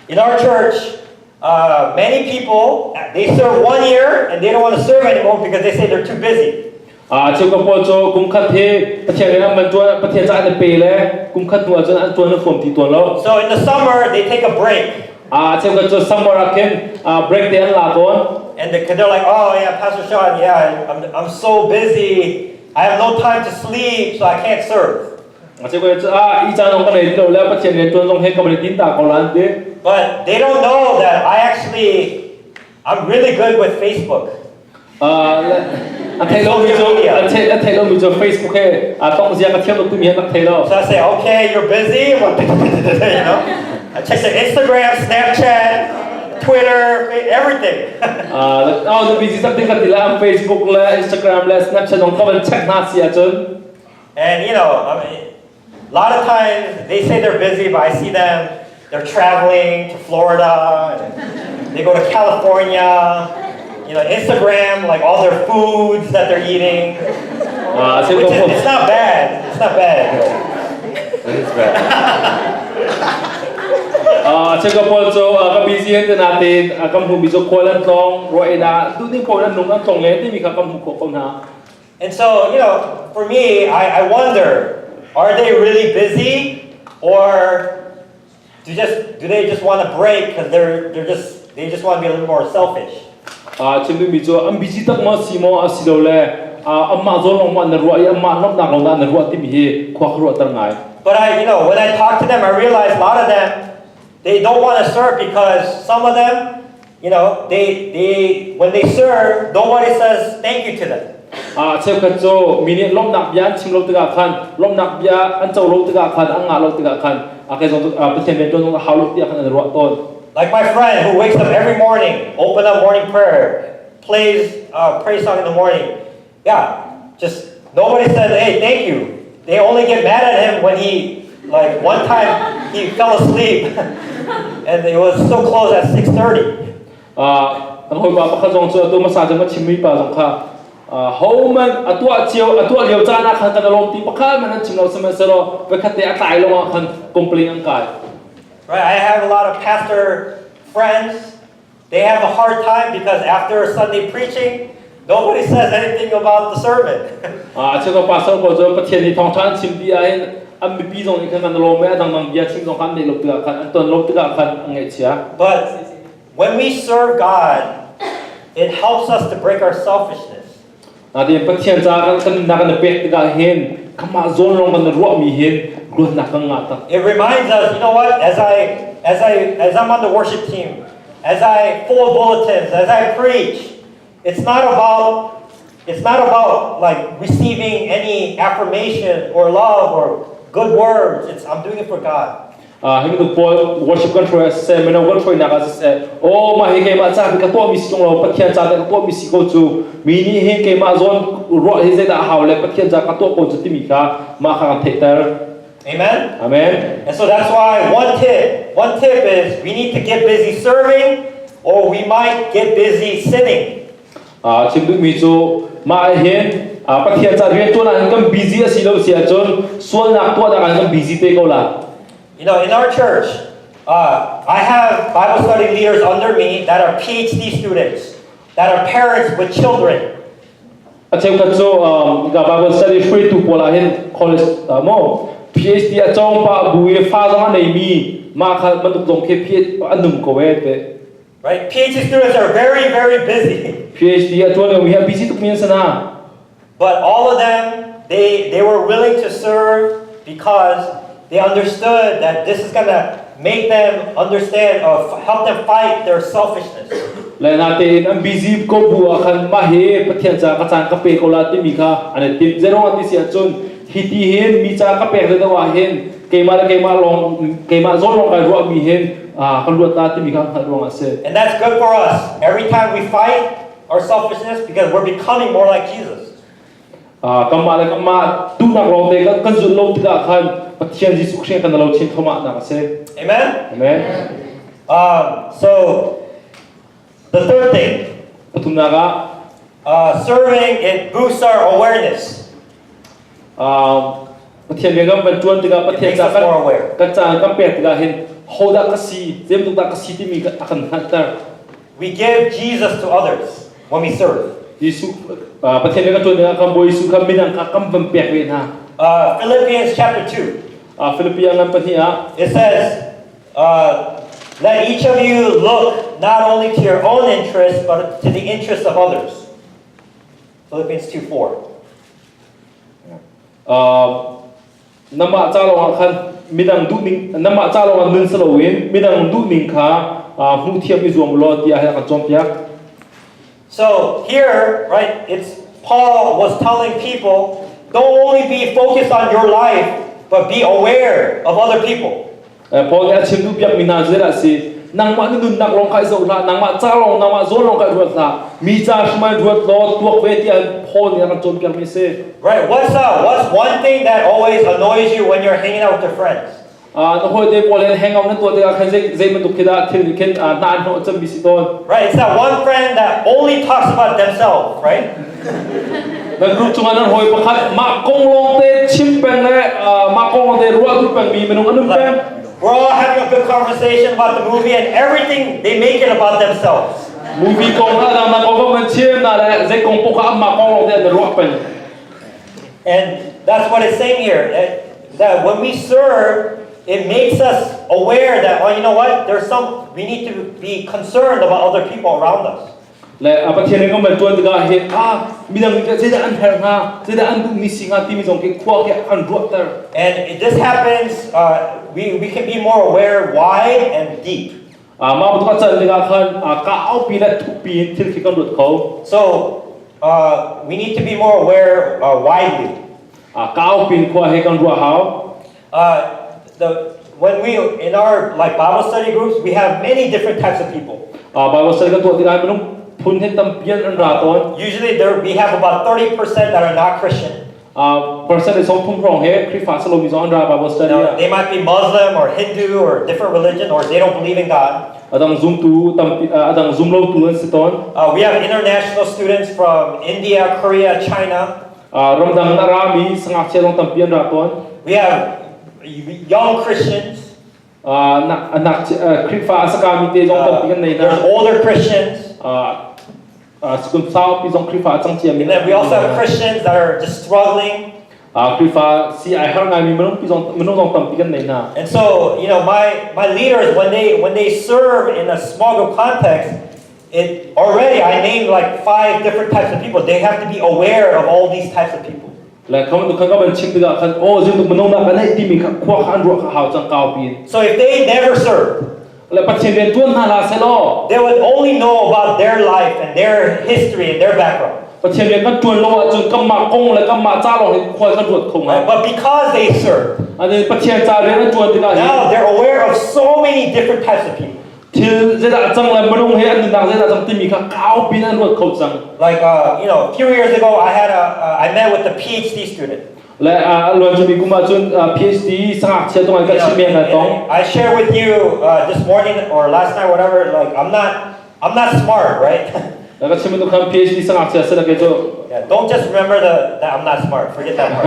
In our church, uh, many people, they serve one year and they don't want to serve anymore because they say they're too busy. Ah, cheukhat pawl cu kum khat hi Pathian rian an van ṭuan, Pathian ca an pe le kum khat hnu ahcun an ṭuan an huam ti tawn lo. So in the summer, they take a break. Ah, cheukhat cu summer ah khin, ah, break te an la tawn. And they, they're like, oh yeah, Pastor Sean, yeah, I'm, I'm so busy. I have no time to sleep, so I can't serve. A cheukhat cu, ah, i caan zong ka nei ti lo le Pathian rian ṭuan zong he ka van i din ta ko la an ti. But they don't know that I actually, I'm really good with Facebook. Ah, le, a theih lomi cu, a theih, a theih lomi cu Facebook he, ah, tongzia ka thiam tuk timi he rak theih lo. So I say, okay, you're busy. You know, I check the Instagram, Snapchat, Twitter, everything. Ah, le, oh, na busy tak ding ka ti lai, Facebook le, Instagram le, Snapchat zong ka van check hna si ahcun. And you know, I mean, a lot of times they say they're busy, but I see them, they're traveling to Florida, and they go to California, you know, Instagram, like, all their foods that they're eating, ah, which is, it's not bad. It's not bad. It is bad. Ah, cheukhat pawl cu, ah, ka busy hen te nain, ah, kan hmuhmi cu khual an tlawng, ruah in ah, duhning pawl an nung an tlawng le timi kha kan hmuh khawh ko hna. And so, you know, for me, I, I wonder, are they really busy, or do just do they just want to break because they're they're just they just want to be a little more selfish? Ah, chim duhmi cu an busy tak maw si maw, a si lo le, ah, anmah zawn lawng maw an ruah i anmah hnawmhnak lawng dah an ruah timi hi khua ka ruahter ngai. But I, you know, when I talk to them, I realize a lot of them, they don't want to serve because some of them, you know, they, they, when they serve, nobody says thank you to them. Ah, cheukhat cu mi nih lawmhnak bia an chim lo tikah khan, lawmhnak bia an co lo tikah khan, an ngah lo tikah khan, ah, kei zong cu, ah, Pathian rian ṭuan zong a hau lo tiah khan an ruah tawn. Like my friend who wakes up every morning, open up morning prayer, plays uh, praise song in the morning. Yeah, just nobody said, hey, thank you. They only get mad at him when he, like, one time he fell asleep and it was so close at six thirty. Ah, kan hawipa pakhat zong cu atu hmasa cun ka chimmi pa zong kha, ah, hohmanh a tuah cio, a tuah lio caan ah khan kan lawm ti pakhat hmanh an chim lo, sihmanhsehlaw voikhat te a tlai lawng ah khan complain an kai. Right, I have a lot of pastor friends. They have a hard time because after Sunday preaching, nobody says anything about the sermon. Ah, a cheukhat pastor pawl cu Pathian nih thawngṭha an chim ti ah hin an mipi zong nih khan kan lawm i a dangdang bia chim zong khan an neih lo tikah khan, an ton lo tikah khan an ngaihchia. But when we serve God, it helps us to break our selfishness. Nain Pathian ca kan, kan nunnak kan pek tikah hin kanmah zawn lawng kan ruahmi hin luatnak kan ngah tak. It reminds us, you know what? As I as I as I'm on the worship team, as I fold bulletins, as I preach, it's not about It's not about, like, receiving any affirmation or love or good words. It's, I'm doing it for God. Ah, himi tu pawl worship kan hruai a siseh, mino kan hruainak a siseh. Oh, mah hi keimah ca ka tuahmi si tung lo, Pathian ca ka tuahmi si ko cu, mi nih hi keimah zawn ruah hi zeidah a hau le, Pathian ca ka tuah ko cu timi kha mah kha kan theihter. Amen? Amen. And so that's why one tip, one tip is we need to get busy serving or we might get busy sinning. Ah, chim duhmi cu mah hin, ah, Pathian ca rian ṭuan ah hin kan busy a si lo si ahcun, sualnak tuahnak ah hin kan busy te ko lai. You know, in our church, uh, I have Bible study leaders under me that are P H D students, that are parents with children. A cheukhat cu, um, ka Bible study hruaitu pawl ah hin college, uh, maw, P H D a cawng pa bu i fa zong a neimi, mah kha bantuk zong khi P H D a num ko ve te. Right? P H D students are very, very busy. P H D a ṭuan mi hi a busy tukmi an si hna. But all of them, they, they were willing to serve because they understood that this is going to make them understand or f- help them fight their selfishness. Le natein an busy ko bu ah khan mah hi Pathian ca ka caan ka pe ko lai timi kha an i timh. Zeiruangah ti si ahcun, hiti hin mi ca ka pek deuh ah hin keimah le keimah lawng, keimah zawn lawng kai ruahmi hin, ah, ka luat ta timi kha an hngalh ruangah a si. And that's good for us. Every time we fight our selfishness because we're becoming more like Jesus. Ah, kanmah le kanmah duhnak lawngte kan, kan zulh lo tikah khan Pathian Jesuh Khrih kan lo chin thomahnak a si. Amen? Amen. Um, so, the third thing, Pathumnak ah, uh, serving, it boosts our awareness. ah, Pathian rian kan van ṭuan tikah Pathian Makes ca us kan, more aware. kan caan kan pek tikah hin hodah ka si, zeibantuk dah ka si timi a kan hngalhter. We give Jesus to others when we serve. Jesuh, ah, Pathian rian kan ṭuan tikah kan Bawi Jesuh kha midang kha kan van pek ve hna. Uh, Philippians chapter two, Ah, Filipi a ngan pahnih ah, it says, uh, let each of you look not only to your own interests, but to the interests of others. Philippians two four. ah, nanmah ca lawngah khan midang duhning, nanmah ca lawngah nun si loin midang duhning kha, ah, hmuh thiam i zuam u law, tiah hi a kan cawnpiak. So here, right, it's Paul was telling people, don't only be focused on your life, but be aware of other people. Eh, Paul nih a chim duh piakmi hna cu zeidah a si? Nangmah na nunnak lawng kha i zoh hlah, nangmah ca lawng, nangmah zawn lawng kha i ruat hlah, mi ca hrimai ruat law tuak ve, tiah Paul nih a kan cawnpiakmi a si. Right? What's uh, what's one thing that always annoys you when you're hanging out with your friends? Ah, na hawite pawl hin hangout nan tuah tikah khan zei, zei bantuk khi dah thil nih khin, ah, hna an hnawh cemmi si tawn. Right? It's that one friend that only talks about themselves, right? Nan group chungah nan hawi pakhat mah kong lawngte chim peng le, ah, mah kong lawngte ruah duh pengmi minung an um peng. Like, we're all having a good conversation about the movie and everything, they make it about themselves. Movie kong a dang nan kong kan chim hna le zei kong paoh kha mah kong lawngte an ruah peng. And that's what it's saying here, that, that when we serve, it makes us aware that, oh, you know what? There's some, we need to be concerned about other people around us. Le, a Pathian rian kan van ṭuan tikah hin, ah, midang nih zeidah an herh hnga, zeidah an duhmi si hnga timi zong khi khua khi an ruahter. And if this happens, uh, we, we can be more aware, wide and deep. Ah, mah bantuk a can tikah khan, ah, ka aupi le thupi in thil khi kan ruat kho. So uh, we need to be more aware uh, widely. Ah, ka aupi in khua he kan ruah hau. Uh, the, when we, in our, like, Bible study groups, we have many different types of people. Ah, Bible study kan tuah tikah minung phun he tampi an an ra tawn. Usually there, we have about thirty percent that are not Christian. Ah, percent sawmthum hrawng he Khrihfa si lomi zong an ra Bible study Now, ah. They might be Muslim or Hindu or different religion, or they don't believe in God. A dang zumtu tampi, ah, a dang zum lotu an si tawn. Uh, we have international students from India, Korea, China. Ah, ramdang a rami sangakchia zong tampi an ra tawn. We have young Christians. Ah, nak, nak, ah, Khrihfa a sakami te zong tampi kan nei hna. There's older Christians. Ah, ah, sikun saupi zong Khrihfa a cangciami. And then we also have Christians that are just struggling. Ah, Khrihfa si ai har ngaimi minung pi zong, minung zong tampi kan nei hna. And so, you know, my, my leaders, when they, when they serve in a small group context, it already, I named, like, five different types of people. They have to be aware of all these types of people. Le kha bantuk khan ka van chim tikah khan, oh, zeibantuk minung dah ka neih timi kha khua kha an ruah kha hau cang ka aupi in. So if they never serve, Le Pathian rian ṭuan hna hlah sehlaw, they would only know about their life and their history and their background. Pathian rian kan ṭuan lo ahcun kanmah kong le kanmah ca lawng hi khua kan ruat kho ngai. But because they serve, Ani Pathian ca rian an ṭuan tikah hin now they're aware of so many different types of people. Thil zeidah a cang le minung he an nunnak zeidah a cang timi kha kaupi in an ruat kho cang. Like, uh, you know, a few years ago, I had a, uh, I met with a PhD student. Le aa, luan cumi kum ahcun aa, PhD sangakchia tong an ka chim meng a tong. I shared with you uh, this morning or last night, whatever. Like, I'm not, I'm not smart, right? Le ka chim tu khan PhD sangakchia si na ke tu. Yeah, don't just remember the, that I'm not smart. Forget that part.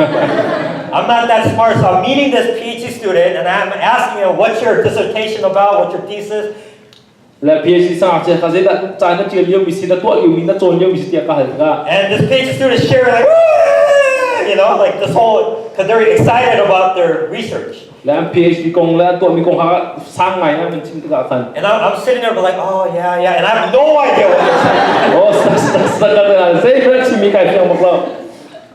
I'm not that smart. So I'm meeting this PhD student and I'm asking him, "What's your dissertation about? What's your thesis?" Le PhD sangakchia kha zeidah caan na ṭial lio mi si, na tuah lio mi, na cawn lio mi si tiah ka hal tikah. And this PhD student is sharing like, "Woo!" You know, like this whole, because they're excited about their research. Le an PhD kong le an tuahmi kong kha sang ngai an chim tikah khan. And I'm, I'm sitting there like, "Oh yeah, yeah," and I have no idea what they're saying. Oh, sak sak sak ka tengah zei ka chimmi kai fiang bak lo.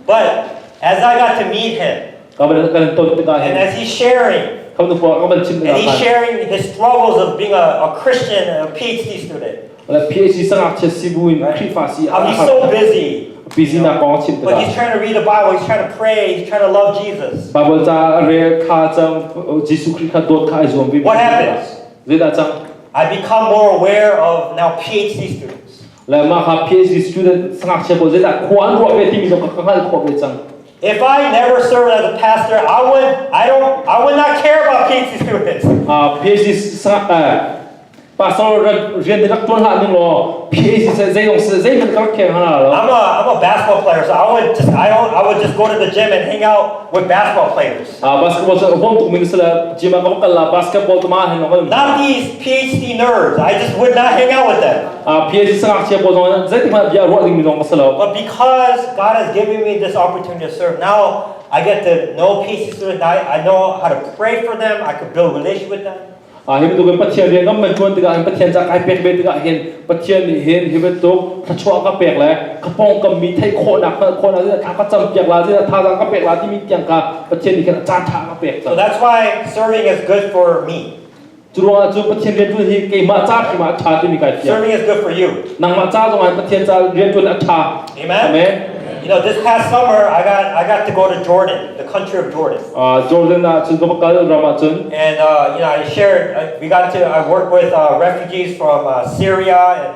But as I got to meet him, Ka ban kan ton tikah and hin. As he's sharing, Ka ban tua ka ban chim and he's tikah khan. Sharing his struggles of being a, a Christian and a PhD student. Le PhD sangakchia si buin Khrihfa si How he's so busy, busy nak kong chim but he's tikah. Trying to read the Bible, he's trying to pray, he's trying to love Jesus. Bible ca a rel kha cang, Jesuh Khrih kha dawt kha ai zuam ve. What happens? Zeidah cang. I become more aware of now PhD students. Le mah kha PhD student sangakchia pawl zeidah khua an ruah ve timi zong ka hngalh khawh ve cang. If I never served as a pastor, I would, I don't, I would not care about PhD students. Ah, PhD sang, ah, pastor rian, rian rak ṭuan hlah ning law, PhD se zei zong se zei hmanh ka rak kher hna lo. I'm a, I'm a basketball player, so I would just, I, don't, I would just go to the gym and hang out with basketball players. Ah, basketball se home tuk min sila, gym a ka kal la, basketball tu ma hen lo. Not these PhD nerds. I just would not hang out with them. Ah, PhD sangakchia pawl zong zei ti hmanh bia ruah ding mi zong ka si lo. But because God has given me this opportunity to serve, now I get to know PhD students. I, I know how to pray for them. I could build relationship with them. Ah, hi bantukin Pathian rian kan ṭuan tikah hin Pathian ca kai pek ve tikah hin Pathian nih hin hi bantuk thluachuah ka pek le ka pawngkam mi theih khawhnak, hngalh khawhnak, zeidah thla ka cam piak la, zeidah thazaang ka pek la timi tiang kha Pathian nih khin a caan ṭha ka pek. So that's why serving is good for me. Curuangah cun Pathian rianṭuan hi keimah ca khi mah a ṭha timi kai fiang. Serving is good for you. Nangmah ca zongah Pathian ca rianṭuan a ṭha. Amen? Amen. You know, this past summer, I got, I got to go to Jordan, the country of Jordan. Ah, Jordan ah cun ka va kal ram ah cun. And, uh, you know, I shared, uh, we got to, I worked with uh, refugees from uh, Syria and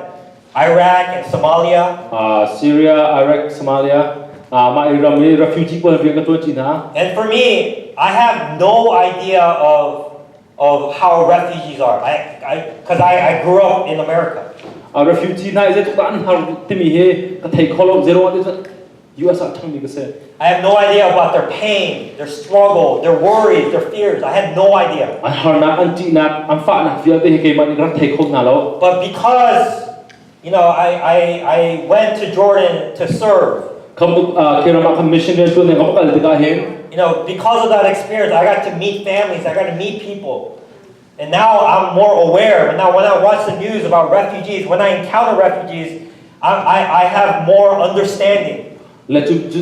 Iraq and Somalia. Ah, Syria, Iraq, Somalia. Ah, mah i ram i refugee pawl vial ka ṭuan cih hna. And for me, I have no idea of, of how refugees are. I, I, because I, I grew up in America. Ah, refugee hna i zeitluk dah an har timi hi ka thei kho lo, zeiruangah US ah ṭhangmi ka si. I have no idea about their pain, their struggle, their worries, their fears. I had no idea. An harnak, an ṭihnak, an fahnak vialte hi keimah nih ka rak thei kho hna lo. But because, you know, I, I, I went to Jordan to serve. Ka mut, ah, kei ram ah khan mission rianṭuan in ka va kal tikah hin. You know, because of that experience, I got to meet families, I got to meet people. And now I'm more aware. But now when I watch the news about refugees, when I encounter refugees, I, I, I have more understanding. Le cu, cu,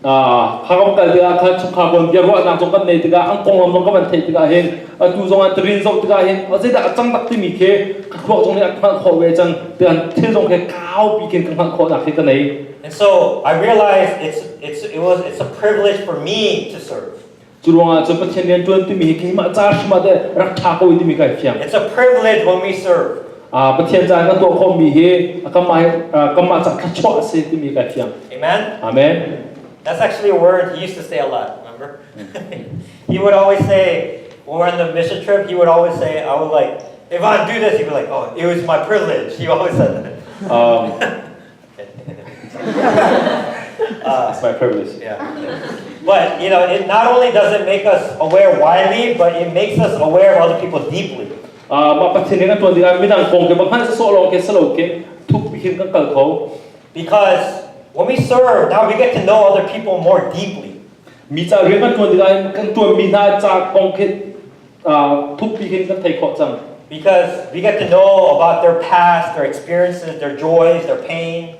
ah, kha ka va kal tikah khan chungkhar pawl bia ruahnak zong kan nei tikah an konglam zong ka van theih tikah hin atu zong an rin zoh tikah hin a zeidah a cang tak timi khi ka thluak zong nih a hngalh khawh ve cang tiah thil zong khi kaupi khin ka hngalh khawhnak khi ka nei. And so I realized it's, it's, it was, it's a privilege for me to serve. Cu ruangah cun Pathian rianṭuan timi hi keimah ca hrim ah te rak ṭha ko i timi kai fiang. It's a privilege when we serve. Ah, Pathian ca kan tuah khawhmi hi kanmah, ah, kanmah ca thluachuah a si timi kai fiang. Amen? Amen. That's actually a word he used to say a lot, remember? He would always say, when we're on the mission trip, he would always say, I would like, "Ivan, do this." He'd be like, "Oh, it was my privilege." He always said that. Um, Uh, it's my privilege. Yeah. But, you know, it not only does it make us aware widely, but it makes us aware of other people deeply. Ah, mah Pathian rian kan ṭuan tikah midang kong ke bang hmanh sawh lo ke, si lo ke, thukpi khin kan kal kho. Because when we serve, now we get to know other people more deeply. Mi ca rian kan ṭuan tikah kan ṭuanmi hna ca kong khi, ah, thukpi khin kan thei khawh cang. Because we get to know about their past, their experiences, their joys, their pain,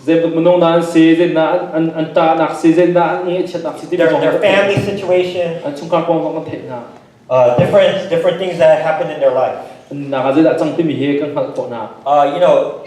Zeitluk minung dah an si, zeitindah an, an, an ṭahnak si, zeitindah an ngaihchiatnak si, timi their, zong their kan thei. Family situation, An chungkhar kong zong kan theih hna. Uh, different, different things that happened in their life. An naka zeidah cang timi hi kan hngalh khawh hna. Uh, you know,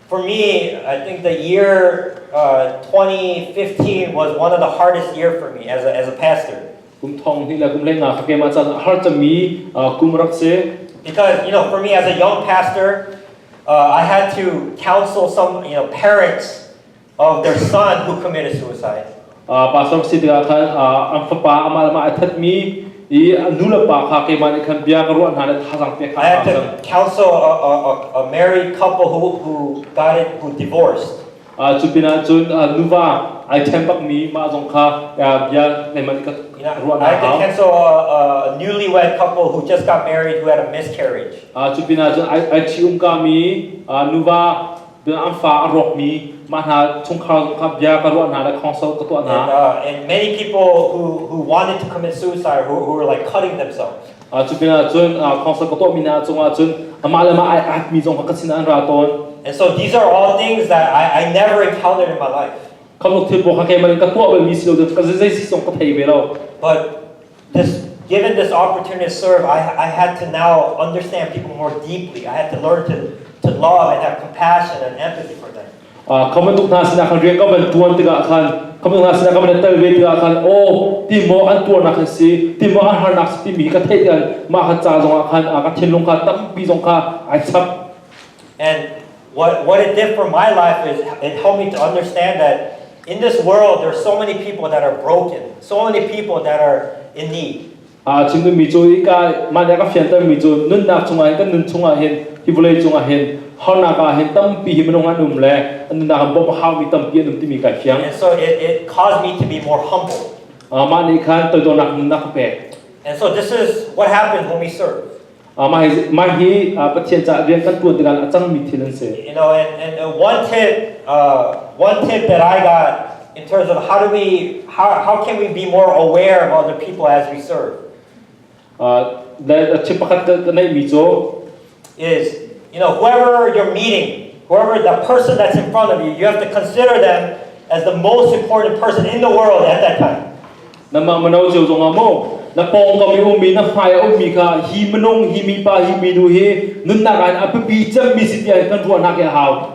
For me, I think the year uh, twenty fifteen was one of the hardest year for me as a, as a pastor. Kum thong hnih le kum le nga kha keimah ca a har cami, ah, kum rak si. Because, you know, for me as a young pastor, uh, I had to counsel some, you know, parents of their son who committed suicide. Ah, pastor si tikah khan, ah, an fapa amah le amah a thatmi i a nu le pa kha keimah nih khan bia ka ruah hna le thazaang pek kha I had a to counsel a, a, a, a married couple who, who got it, who divorced. Ah, cu pinah cun, ah, nuva aa ṭhiam bakmi mah zong kha, ah, bia keimah nih ka ruah hna hau. You know, I had to counsel a, a newlywed couple who just got married who had a miscarriage. Ah, cu pinah cun aa, aa ṭhi um kami, ah, nuva An fa a rawkmi mah hna chungkhar zong kha bia ka ruah hna le counsel ka tuah hna. And, uh, and many people who, who wanted to commit suicide, who, who were like cutting themselves. Ah, cu pinah cun, ah, counsel ka tuahmi hna cungah cun amah le amah aa atmi zong kha ka sinah an ra tawn. And so these are all things that I, I never encountered in my life. Khamhnak thil pawl kha keimah nih ka tuah bal mi si lo, ka zeizei si zong ka thei ve lo. But this, given this opportunity to serve, I, I had to now understand people more deeply. I had to learn to, to love and have compassion and empathy for them. Ah, khamhnak hna sinah khan rian ka van ṭuan tikah khan, khamhnak hna sinah ka van tel ve tikah khan, aw, ti maw an tuarnak khan si, ti maw an harnak si timi ka theih tikah mah kha ca zongah khan, ah, ka thinlung kha tampi zong kha aa chap. And what, what it did for my life is it helped me to understand that in this world, there's so many people that are broken, so many people that are in need. Ah, chim duhmi cu i ka, mah nih a ka fiantermi cu nunnak chungah hin, kan nun chungah hin, hi vawlei chungah hin, harnak ah hin tampi hi minung an um le, an nunnak ah bawmh a haumi tampi an um timi ka fiang. And so it, it caused me to be more humble. Ah, mah nih khan toidornak nunnak ka pek. And so this is what happens when we serve. Ah, mah hi, mah hi, ah, Pathian ca rian kan ṭuan tikah a cangmi thil an si. You know, and, and uh, one tip, uh, one tip that I got in terms of how do we, how, how can we be more aware of other people as we serve? Ah, le, a chim pakhat ka, ka neihmi cu is, you know, whoever you're meeting, whoever the person that's in front of you, you have to consider them as the most important person in the world at that time. Nanmah mino cio zongah maw, na pawngkam i ummi, na hmai a ummi kha, hi minung, hi mipa, hi minu hi nunnak ah hin a pipi cemmi si tiah kan ruah hna khi a hau.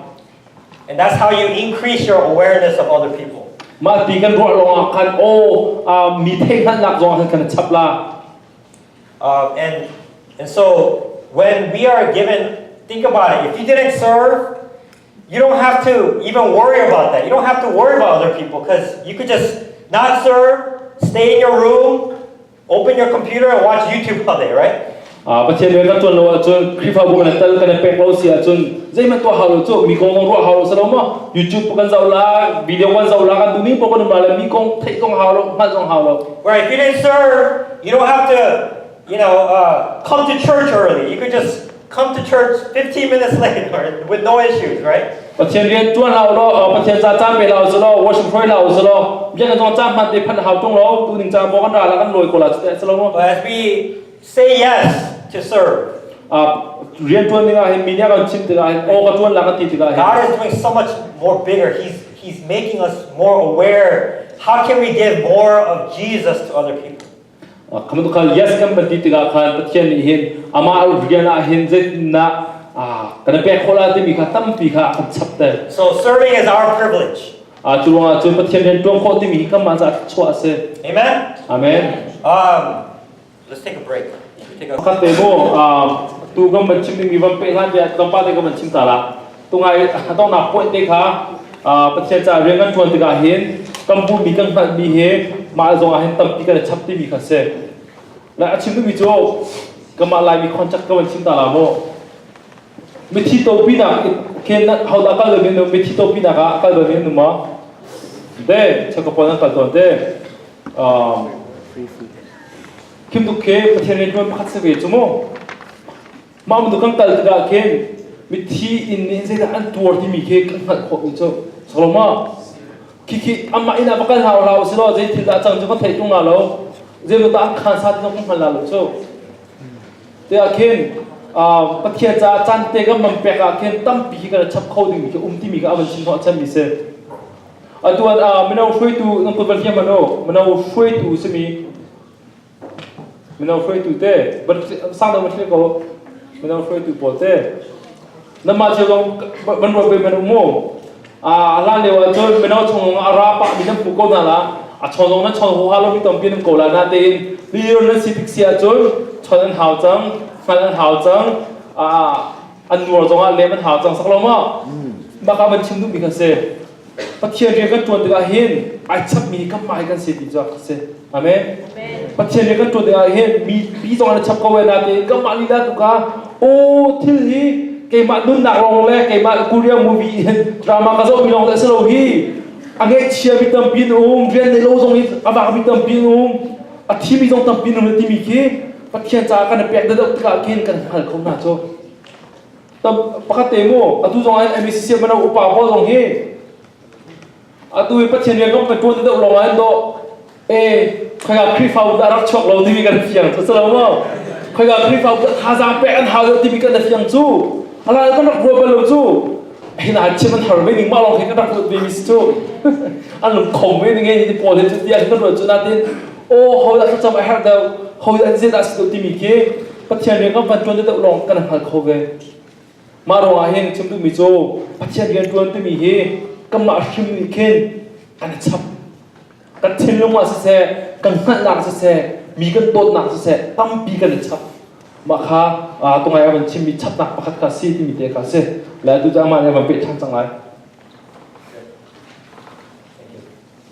And that's how you increase your awareness of other people. Mah ti kan ruah lawngah khan, aw, ah, mi theihhngalhnak zongah khan kan chap lai. Uh, and, and so when we are given, think about it. If you didn't serve, you don't have to even worry about that. You don't have to worry about other people because you could just not serve, stay in your room, open your computer and watch YouTube all day, right? Ah, Pathian rian kan ṭuan lo ahcun, Khrihfabu kan tel, kan pek lo si ahcun, zeihmanh tuah hau lo cu, mi kong zong ruah hau lo si lo maw? YouTube kan zoh lai, video kan zoh lai, kan duhmi paoh kan um lai le, mi kong theih zong hau lo, hngalh zong hau lo. Where if you didn't serve, you don't have to, you know, uh, come to church early. You could just come to church fifteen minutes late or with no issues, right? Pathian rian ṭuan hlah u law, ah, Pathian ca caan pe hlah u si law, worship hruai hlah u si law, biakinn zong caan hmanh te phanh hau ṭung lo, tu ning caan paoh kan ra lai, kan lawi ko lai, cu te a si lo maw? But as we say yes to serve, ah, rian ṭuan dingah hin, mi nih a kan chim tikah hin, aw, ka ṭuan lai, kan ti tikah hin, God is doing so much more bigger. He's, he's making us more aware. How can we give more of Jesus to other people? Ah, khamhnak kha yes kan van ti tikah khan Pathian nih hin amah rian ah hin zeitindah, ah, kan pek khawh lai timi kha tampi kha a kan chapter. So serving is our privilege. Ah, cu ruangah cun Pathian rian ṭuan khawh timi hi kanmah ca thluachuah a si. Amen? Amen. Um, let's take a break. Pakhat te mu, ah, tu kan van chim dingmi van peh hlan tiah kan pate kan van chim ta la. Tungai a donghnak point te kha, aa, Pathian ca rian kan ṭuan tikah hin kan buhmi, kan hngalhmi hi mah zongah hin tampi kan i chap timi kha si. Le a chim duhmi cu kanmah Laimi contact ka van chim ta lai maw? Mithi topinak khin hodah kal deuh mi an um? Mithi topinak ah kal deuh mi an um maw? Te, cheukhat pawl nan kal tawn te. Aa, Khim tuk khi Pathian rian ṭuan pakhat si ve cu maw? Mah bantuk kan kal tikah khin mithi in nih zeidah an tuar timi khi kan hngalh khawh mi cu. Saloma khi khi amah inn ah va kal hna u hlah u si law, zei thil dah a cang cu kan theih tung lai lo, zei bantuk dah an khan sa ti zong kan hngal lai lo cu. Tiah khin, aa, Pathian caah caan te kan van pek ah khin tampi khi kan chap kho dingmi khi um timi kha a van chim hnawh chan mi si. Atu ah, aa, mino hruaitu, nan kut van hliam hmanh u, mino hruaitu simi. Mino hruaitu te, van hri-, sang deuh van hrial ko. Mino hruaitu pawl te. Nanmah cio zong van ruat pei man um maw? A hlan lio ahcun mino chung zong a ra pah mi nan hmu ko hna la, a chong zong nan chong huha lo mi tampi nan ko lai natein, leader nan si tik si ahcun chon an hau cang, hngal an hau cang, a, an nuar zongah lem an hau cang sak lo maw? Mah kha van chim duhmi kha si. Pathian rian kan ṭuan tikah hin aa chapmi hi kanmah hi kan si ti cu a si. Amen. Amen. Pathian rian kan ṭuan tikah hin mipi zong an chap ko ve nain kanmah lila tuk kha, aw, thil hi keimah nunnak lawng le keimah Korea movie drama ka zohmi lawng a si lo hi. A ngaihthiami tampi an um, rian nei lo zong hi a vakmi tampi an um, a thimi zong tampi an um le timi khi Pathian caah kan i pek deuh tikah khin kan hngal kho hna cu. Tam, pakhat te mu, atu zong ah hin M A C C mino upa pawl zong hi, atu hi Pathian rian kan ṭuan deuh lawng ah hin dawh, eh, khoika Khrihfabu dah rak chuak lo timi kan fiang cu, si lo maw? Khoika Khrihfabu dah thazaang pek an hau deuh timi kan fiang cu. Hlan kan rak ruat bal lo cu. Hin ah chim an har ve ning mah lawng khi kan rak ruat ve mi si cu. An lungkhom ve ning e, hi pawl hi cu tiah kan ruat cu natin, aw, ho dah thlacam a herh deuh, ho dah zeidah a si deuh timi khi Pathian rian kan van ṭuan deuh lawng kan hngal kho ve. Mah ruangah hin chim duhmi cu Pathian rian ṭuan timi hi kanmah hrim nih khin kan i chap. Kan thinlung ah siseh, kan hngalhnak siseh, mi kan dawtnak siseh, tampi kan i chap. Mah kha, aa, tungai a van chimmi chapnak pakhat kha si timi te kha si. Le atu cu amah nih a van peh ṭhan cang lai.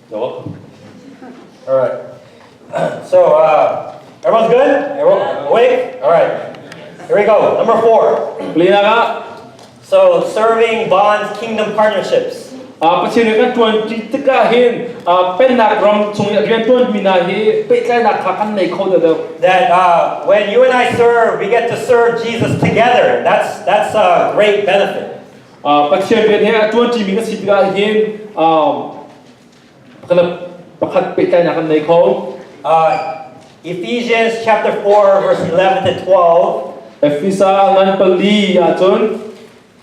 You're welcome. All right. So, uh, everyone's good? Everyone awake? All right. Here we go. Number four. Palinak ah, so, serving bonds kingdom partnerships. Ah, Pathian rian kan ṭuan ti tikah hin, ah, pennak ram chung rian ṭuanmi hna hi pehtlainak kha kan nei kho deuh. That, uh, when you and I serve, we get to serve Jesus together. That's, that's a great benefit. Ah, Pathian rian he a ṭuan ṭimi kan si tikah hin, ah, pakhat, pakhat pehtlainak kan nei kho. Uh, Ephesians chapter four, verse eleven to twelve. Efesa ngan pali ahcun,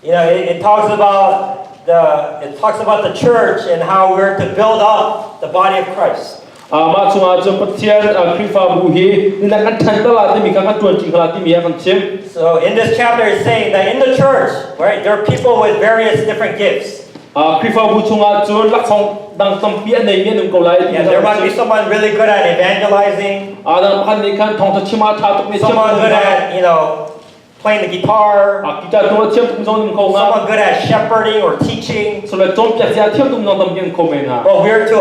you know, it, it talks about the, it talks about the church and how we're to build up the body of Christ. Ah, mah chungah cun Pathian, ah, Khrihfabu hi ninak kan ṭhan ta lai timi kha kan ṭuan ṭi kha lai timi a kan chim. So in this chapter, it's saying that in the church, right, there are people with various different gifts. Ah, Khrihfabu chungah cun laksawng dang tampi a neimi an um ko lai timi kha kan chim. Yeah, there might be someone really good at evangelizing. Ah, dang pakhat nih khan thawngṭha chim ah ṭha tuk mi a thiam tuk. Someone good at, you know, playing the guitar. Ah, guitar tu a thiam tuk zong an um ko hnga. Someone good at shepherding or teaching. Cule cawnpiak zia thiam tuk zong tampi an um ko men hnga. But we're to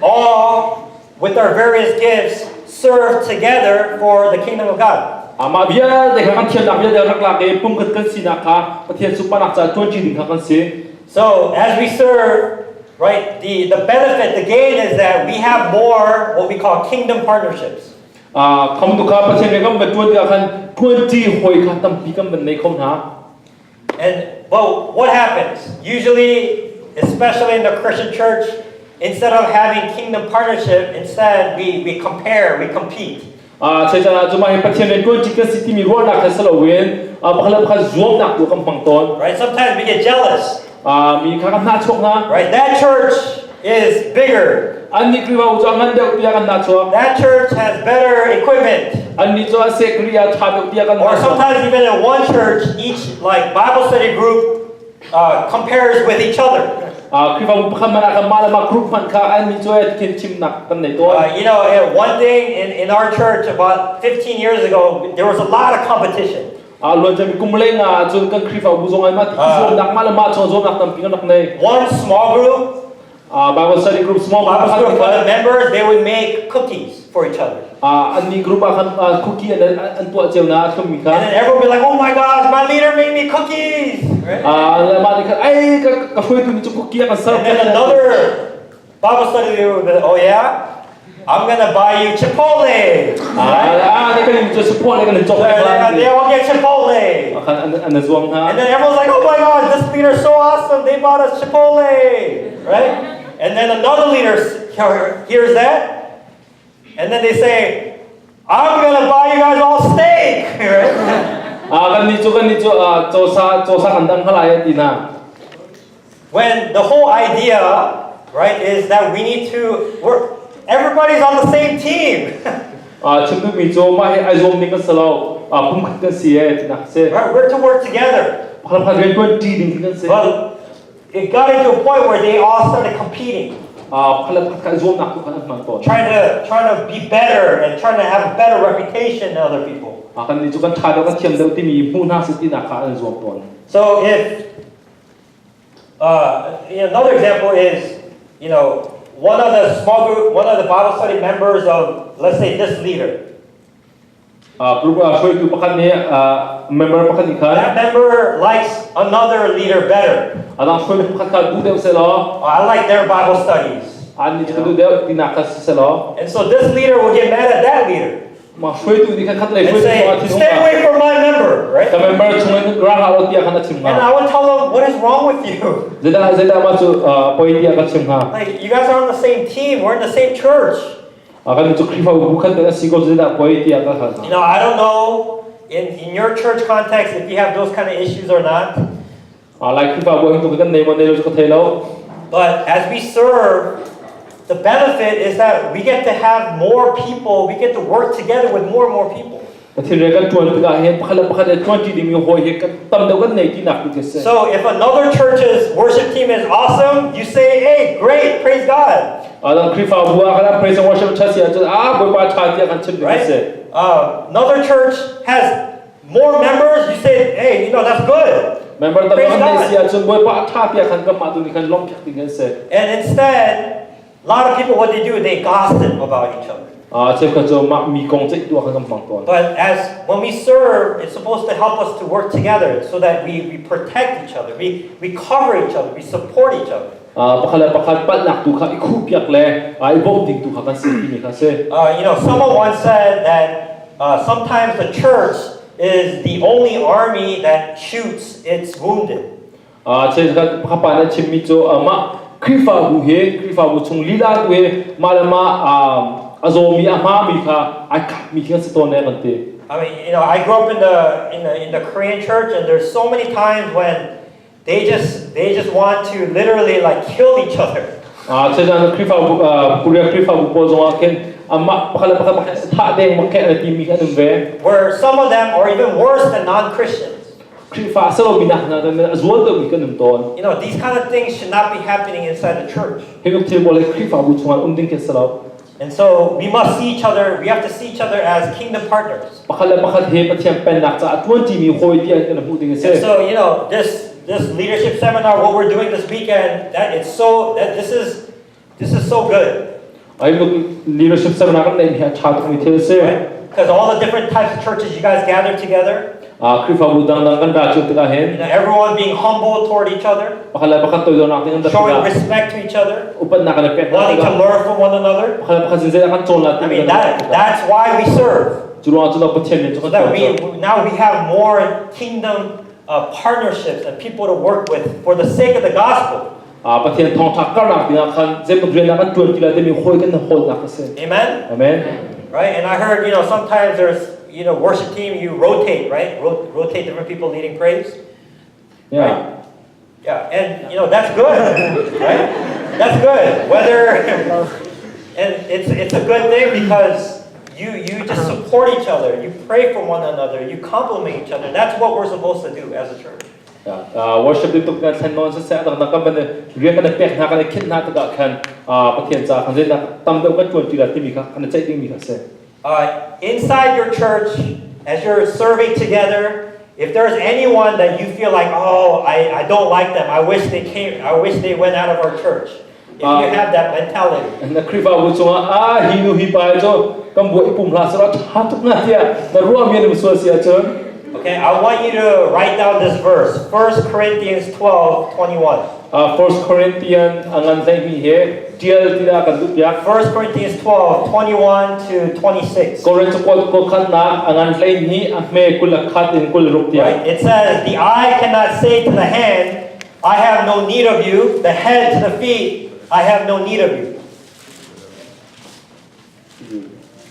all, with our various gifts, serve together for the kingdom of God. Ah, mah vialte kha kan thiamnak vialte rak lak i pumkhat kan sinak kha Pathian sunparnak caah ṭuan ṭi ding kha kan si. So as we serve, right, the, the benefit, the gain is that we have more what we call kingdom partnerships. Ah, khamtu kha Pathian rian kan van ṭuan tikah khan ṭuanṭi hawi kha tampi kan van nei kho hna. And, but what happens? Usually, especially in the Christian church, instead of having kingdom partnership, instead we, we compare, we compete. Ah, chan ah cu mah hi Pathian rian ṭuanṭi kan si timi ruahnak kha si loin, ah, pakhat le pakhat zuamnak tu kan hmang tawn. Right? Sometimes we get jealous. Ah, mi kha kan hnahchuak hna. Right? That church is bigger. Annih Khrihfabu cu a ngan deuh tiah kan hnahchuak. That church has better equipment. Annih cu a secretary a ṭha deuh tiah kan hnahchuak. Or sometimes even in one church, each, like, Bible study group, uh, compares with each other. Ah, Khrihfabu pakhat hmanh ah khan mah le mah group hmanh kha annih cu a khin chimnak kan nei tawn. Uh, you know, uh, one thing in, in our church about fifteen years ago, there was a lot of competition. Ah, luancami kum lei nga ahcun kan Khrihfabu zong ah mah ti, ah, zuamnak mah le mah chung zuamnak tampi kan rak nei. One small group, ah, Bible study group, small group, Bible school, pakhat for the members, they would make cookies for each other. Ah, annih group ah khan, ah, cookie an, an, an tuah cio hna, a thlummi kha. And then everyone would be like, "Oh my gosh, my leader made me cookies." Right? Ah, le mah nih khan, "Ai, ka, ka hruaitu nih cu cookie a kan ser." And then another Bible study, they would be like, "Oh yeah? I'm gonna buy you Chipotle." Ah, ah, nih kan in cu Chipotle kan in cawk. So, and then they all get Chipotle. Ah, khan an, an zuam hna. And then everyone's like, "Oh my gosh, this leader's so awesome. They bought us Chipotle." Right? And then another leader s-, hear-, hears that. And then they say, "I'm gonna buy you guys all steak." Right? Ah, kan nih cu, kan nih cu, ah, cawsa, cawsa kan dang hna lai, a ti hna. When the whole idea, right, is that we need to work, everybody's on the same team. Ah, chim duhmi cu mah hi aa zuam ding kan si lo, ah, pumkhat kan si e, tinak si. Right? We're to work together. Pakhat pakhat rian ṭuanṭi ding kha kan si. Well, it got into a point where they all started competing, Ah, pakhat le pakhat kha zuamnak tu kha an hmang tawn. Trying to, trying to be better and trying to have a better reputation than other people. Ah, kannih cu kan ṭha deuh, kan thiam deuh timi hmuh hna seh tinak kha an zuam tawn. So if, uh, another example is, you know, one of the small group, one of the Bible study members of, let's say, this leader. Ah, group, ah, hruaitu pakhat nih, ah, member pakhat nih khan. That member likes another leader better. A dang hruaitu pakhat kha duh deuh sehlaw. Oh, I like their Bible studies. Annih cu ka duh deuh tinak kha si sehlaw. And so this leader will get mad at that leader. Mah hruaitu nih khan khatlei hruaitu zong a thi hna. Stay away from my member, right? Ka member chungin ra hlah law tiah khan a chim hna. And I will tell them, what is wrong with you? Zeidah, zeidah mah cu, ah, poi tiah ka chim hna. Like, you guys are on the same team. We're in the same church. Ah, kan cu Khrihfabu khat kan si ko, zeidah poi tiah ka hal hna. You know, I don't know in, in your church context if you have those kind of issues or not. Ah, Lai Khrihfabu hi tu kan nei maw, nei lo cu ka thei lo. But as we serve, the benefit is that we get to have more people, we get to work together with more and more people. Pathian rian kan ṭuan tikah hin pakhat le pakhat ṭuanṭi dingmi hawi hi kan tam deuh kan nei tinak tu si. So if another church's worship team is awesome, you say, hey, great, praise God. A dang Khrihfabu ah khan praise and worship ṭha si ahcun, ah, Bawipa ṭha tiah kan chim ding si. Right? Uh, another church has more members, you say, hey, you know, that's good. Member tam deuh kan nei si ahcun Bawipa a ṭha tiah khan kanmah tu nih khan lawmhpiak ding kan si. And instead, a lot of people, what they do, they gossip about each other. Ah, cheukhat cu mah mi kong ceihtu ah khan kan hmang tawn. But as when we serve, it's supposed to help us to work together so that we, we protect each other, we, we cover each other, we support each other. Ah, pakhat le pakhat palhnak tu kha i khuhpiak le, ah, i bawmh ding tu kha kan si timi kha si. Uh, you know, someone once said that, uh, sometimes the church is the only army that shoots its wounded. Ah, cheukhat pakhat pa nih a chimmi cu, ah, mah Khrihfabu hi, Khrihfabu chung lila tu hi, mah le mah, ah, a zawmi, a hmaami kha aa khahmi khi kan si tawn e kan ti. I mean, you know, I grew up in the, in the, in the Korean church, and there's so many times when they just, they just want to literally, like, kill each other. Ah, cucaah Khrihfabu, ah, Korea Khrihfabu pawl zongah khin, ah, mah pakhat le pakhat thah deng, mah keh timi an um ve. Where some of them are even worse than non-Christians. Khrihfa a si lomi nak hna kan a zual deuhmi kan um tawn. You know, these kind of things should not be happening inside the church. Hi bik thil pawl hi Khrihfabu chungah um ding khi a si lo. And so we must see each other, we have to see each other as kingdom partners. Pakhat le pakhat hi Pathian pennak caah a ṭuanṭimi hawi tiah kan hmuh ding a si. And so, you know, this, this leadership seminar, what we're doing this weekend, that it's so, that this is This is so good. Ai, look, leadership seminar kan neih hi a ṭha tukmi thil a si. Right? Because all the different types of churches, you guys gather together. Ah, Khrihfabu dangdang kan ra cuh tikah hin. You know, everyone being humble toward each other. Pakhat le pakhat toidornak ding kan rat tikah. Showing respect to each other. Upatnak kan pek hna tikah. Wanting to learn from one another. Pakhat le pakhat zingzai kan cawn lai. I mean, that, that's why we serve. Cu ruangah cun Pathian rian cu kan ṭuan. So that we, now we have more kingdom uh, partnerships and people to work with for the sake of the gospel. Ah, Pathian thawngṭha karnak dingah khan zeitluk rian ah kan ṭuan ti lai timi hawi kan hawlnak a si. Amen? Amen. Right? And I heard, you know, sometimes there's, you know, worship team, you rotate, right? Ro-, rotate different people leading praise. Yeah. Right? Yeah, and, you know, that's good, right? That's good. Whether, and it's, it's a good thing because you, you just support each other, you pray for one another, you compliment each other. That's what we're supposed to do as a church. Ah, worship dik tuk kan thlen nawn siseh, a dangdang kan van rian kan pek hna, kan khinh hna tikah khan, ah, Pathian ca khan zeinak tam deuh kan ṭuan ti lai timi kha kan ceih dingmi kha si. Uh, inside your church, as you're serving together, if there's anyone that you feel like, oh, I, I don't like them, I wish they came, I wish they went out of our church. If you have that mentality. Na Khrihfabu chungah, ah, hi nu hi pa hi cu kan buai pum hlah sehla ṭha tuk hna tiah na ruahmi an um sual si ahcun. Okay, I want you to write down this verse, First Corinthians twelve twenty-one. Ah, First Corinthians a ngan hleihnih hi ṭial tinak kan duh piak. First Corinthians twelve twenty-one to twenty-six. Korin cakuat khatnak a ngan hleihnih a hme kul le khat in kul le ruk tiah. Right? It says, the eye cannot say to the hand, I have no need of you, the head to the feet, I have no need of you.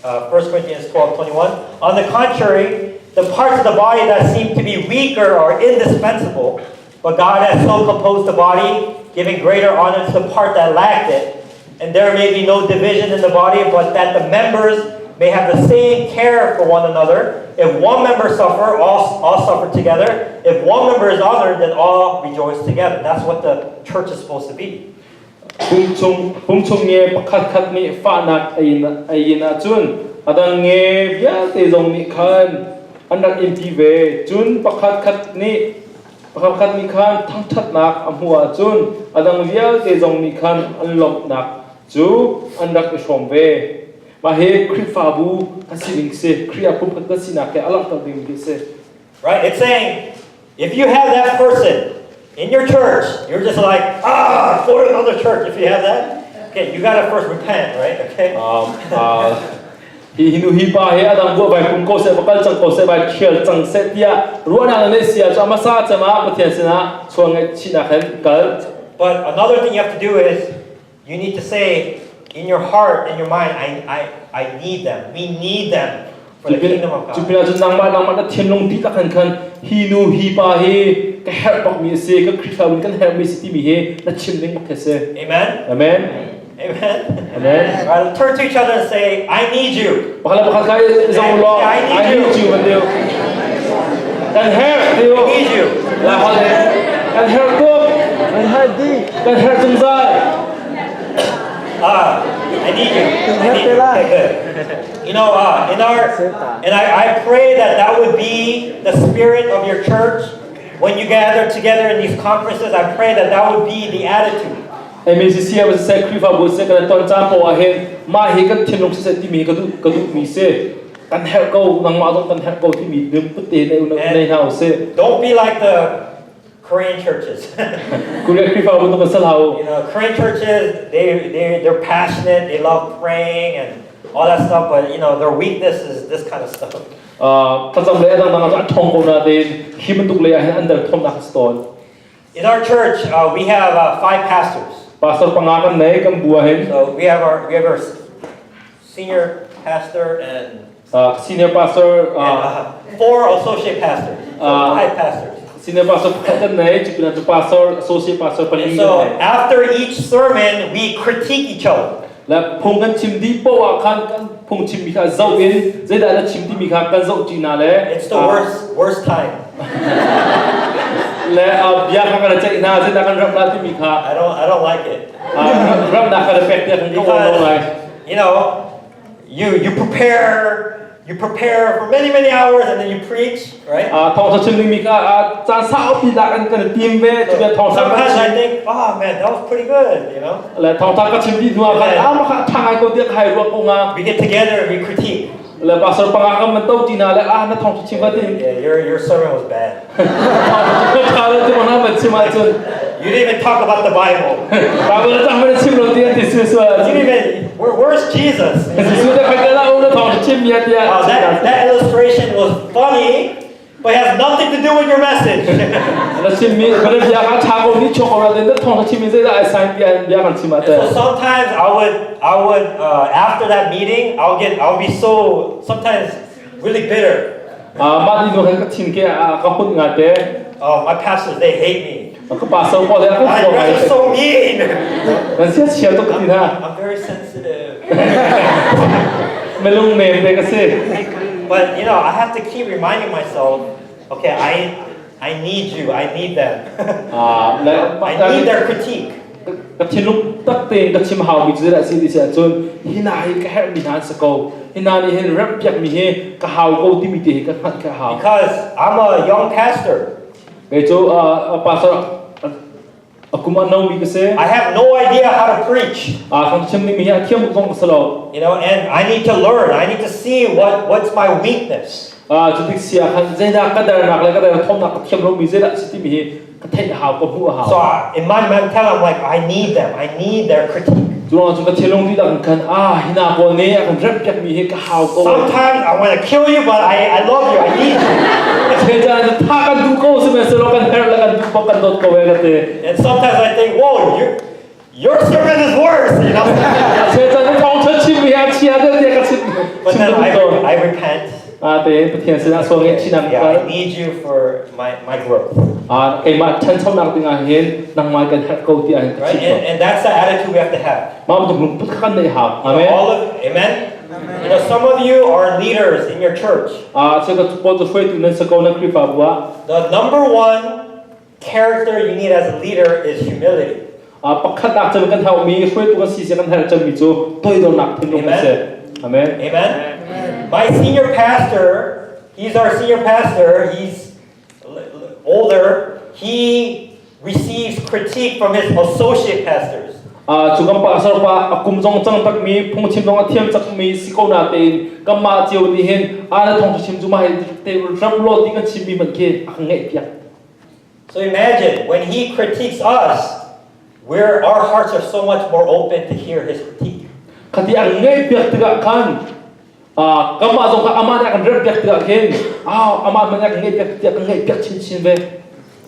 Uh, First Corinthians twelve twenty-one. On the contrary, the parts of the body that seem to be weaker are indispensable, but God has so composed the body, giving greater honor to the part that lacked it, and there may be no division in the body, but that the members may have the same care for one another. If one member suffer, all, all suffer together. If one member is honored, then all rejoice together. That's what the church is supposed to be. Pumchung, pumchung nge pakhat khat nih fahnak a in, a in ahcun, a dang nge vialte zong nih khan an rak inpi ve. Cun pakhat khat nih, pakhat khat nih khan thangṭhatnak a hmuh ahcun, a dang vialte zong nih khan an lawmhnak cu an rak i hrawm ve. Mah hi Khrihfabu kan si ding si, Khrih a pumkhat kan sinak he a langhter ding si. Right? It's saying, if you have that person in your church, you're just like, ah, go to another church if you have that. Okay, you gotta first repent, right? Okay? Um, uh, hi, hi nu hi pa hi a dang buah vai pum ko seh, va kal cang ko seh, vai khial cang seh tiah ruahnak na neih si ahcun a hmasa cem ah Pathian sinah sual ngaih chihnak khan kal. But another thing you have to do is you need to say in your heart and your mind, I, I, I need them. We need them for the kingdom of God. Cupinah cun nangmah, nangmah na thinlung dihlak khan khan hi nu hi pa hi ka herh bakmi a si, ka Khrihfabu in kan herhmi a si timi hi na chim ding bak hi a si. Amen? Amen. Amen? Amen. All right, turn to each other and say, I need you. Pakhat le pakhat kha i zong law, I need I need you kan ti. Kan herh ti. I need you. Lai hawh le. Kan herh tuk. Kan herh zungzal. Ah, I need you. I need you. Okay, good. You know, uh, in our, and I, I pray that that would be the spirit of your church. When you gather together in these conferences, I pray that that would be the attitude. M C C a si seh, Khrihfabu a si seh, kan ton caan paoh ah hin mah hi kan thinlung siseh timi ka duh, ka duhmi si. Kan herh ko, nangmah zong kan herh ko timi dum putte nei, nei hna u sih. Don't be like the Korean churches. Korea Khrihfabu tu kan si hlah u. You know, Korean churches, they, they, they're passionate, they love praying and all that stuff, but, you know, their weakness is this kind of stuff. Ah, thlacam lei a dangdang ah cun an thong ko nain hi bantuk lei ah hin an derthawmnak a si tawn. In our church, uh, we have uh, five pastors. Pastor panga kan nei kan bu ah hin. So we have our, we have our s- senior pastor and, Ah, senior pastor, and ah, uh, four associate pastors. So Ah. Five pastors. Senior pastor pakhat kan nei, cupinah cu pastor, associate pastor pali And kan so nei. After each sermon, we critique each other. Le phung kan chim dih paoh ah khan kan phungchimmi kha zoh in, zeidah na chim timi kha kan zoh ṭi hna le. It's the worst, worst time. Le, ah, bia kha kan ceih hna, zeidah kan ramh lai timi kha. I don't, I don't like it. Ah, ramhnak kha na pek tiah kan ka uar lo ngai. Because, you know, you, you prepare, you prepare for many, many hours and then you preach, right? Ah, thawngṭha chim dingmi kha, ah, caan saupi dah kan, kan tim ve, cun thawngṭha kan Sometimes I chim. Think, oh man, that was pretty good, you know? Le thawngṭha ka chim dih hnuah khan, ah, mah kha ṭha ngai ko tiah ka hai ruah ko hnga. We get together and we critique. Le pastor panga kan man to ṭi hna le, ah, na thawngṭha chim kha tin. Yeah, your, your sermon was bad. Thawngṭha ṭha le ti hna man chim ahcun. You didn't even talk about the Bible. Bible le cang man chim lo tiah ti sual sual. You didn't even, where, where's Jesus? Jesuh te khan kal ah na thawngṭha chimmi ah tiah. Uh, that, that illustration was funny, but it has nothing to do with your message. Na chimmi, kan bia kha ṭha ko nih chuak ko nain na thawngṭha chimmi zeidah a si tiah bia kan chim ah So te. Sometimes I would, I would, uh, after that meeting, I'll get, I'll be so sometimes really bitter. Ah, mah dih hnu khan ka thin ke, ah, ka hunh ngai te. Oh, my pastors, they hate me. Ka pastor pawl he a kan I, suak ngai they're te. So mean. Kan sia sia tuk ka ti hna. I'm very sensitive. Melung mem te ka si. But you know, I have to keep reminding myself, okay, I, I need you, I need them. Ah, le, I need their critique. Ka thinlung tak tein ka chim hau mi cu zeidah a si ti si ahcun, hi hna hi ka herhmi hna an si ko. Hi hna nih hin remhpiakmi hi ka hau ko timi te hi ka hngalh kha hau. Because I'm a young pastor. Kei cu, ah, ah, pastor, ah, a kum a nomi ka si. I have no idea how to preach. Ah, kan chim dingmi hi a thiam tuk zong ka si lo. You know, and I need to learn. I need to see what, what's my weakness. Ah, cu tik si ah khan zeidah ka dernak le ka derthawmnak ka thiam lomi zeidah a si timi hi ka theih a hau, ka hmuh a hau. So I, in my mentality, I'm like, I need them. I need their critique. Curuangah cun ka thinlung dihlak in khan, ah, hi hna pawl nih a kan remhpiakmi hi ka hau ko. Sometimes I want to kill you, but I, I love you. I need you. Cun caan cu thah kan duh ko, sihmanhsehlaw kan herh le kan duh bak kan dawt ko ve ka ti. And sometimes I think, whoa, you, your sermon is worse, you know? Cun caan cu thawngṭha chimmi hi a chia deuh tiah ka chim. But then Chim I, ko. I repent. Ah, te Pathian sinah sual ngaih chihnak Yeah, ka. I need you for my, my growth. Ah, keimah ṭhanchonak dingah hin nangmah kan herh ko tiah hin ka Right? chim And, ko. And that's the attitude we have to have. Mah bantuk lungput kha kan neih hau. So Amen. All of, amen? You know, some of you are leaders in your church. A, si ka pawl cu hruaitu nan si ko nan Khrihfabu ah. The number one character you need as a leader is humility. A, pakhatnak cem kan hauhmi, hruaitu kan si si kan herh cemmi cu toidornak thinlung kan si. Amen. Amen. Amen. My senior pastor, he's our senior pastor. He's older, he receives critique from his associate pastors. A, cu kan pastor pa a kum zong cang takmi, phungchim zong a thiam cakmi si ko natein kanmah cio nih hin, a na thawngṭha chim cu mah hi te rap law ti kan chimmi hmanh khi a kan ngaihpiak. So imagine, when he critiques us, we're, our hearts are so much more open to hear his critique. Khati a ngaihpiak tikah khan, aa, kanmah zong kha amah nih a kan rempiak tikah khin, aa, amah hmanh nih a kan ngaihpiak tiah kan ngaihpiak chinchin ve.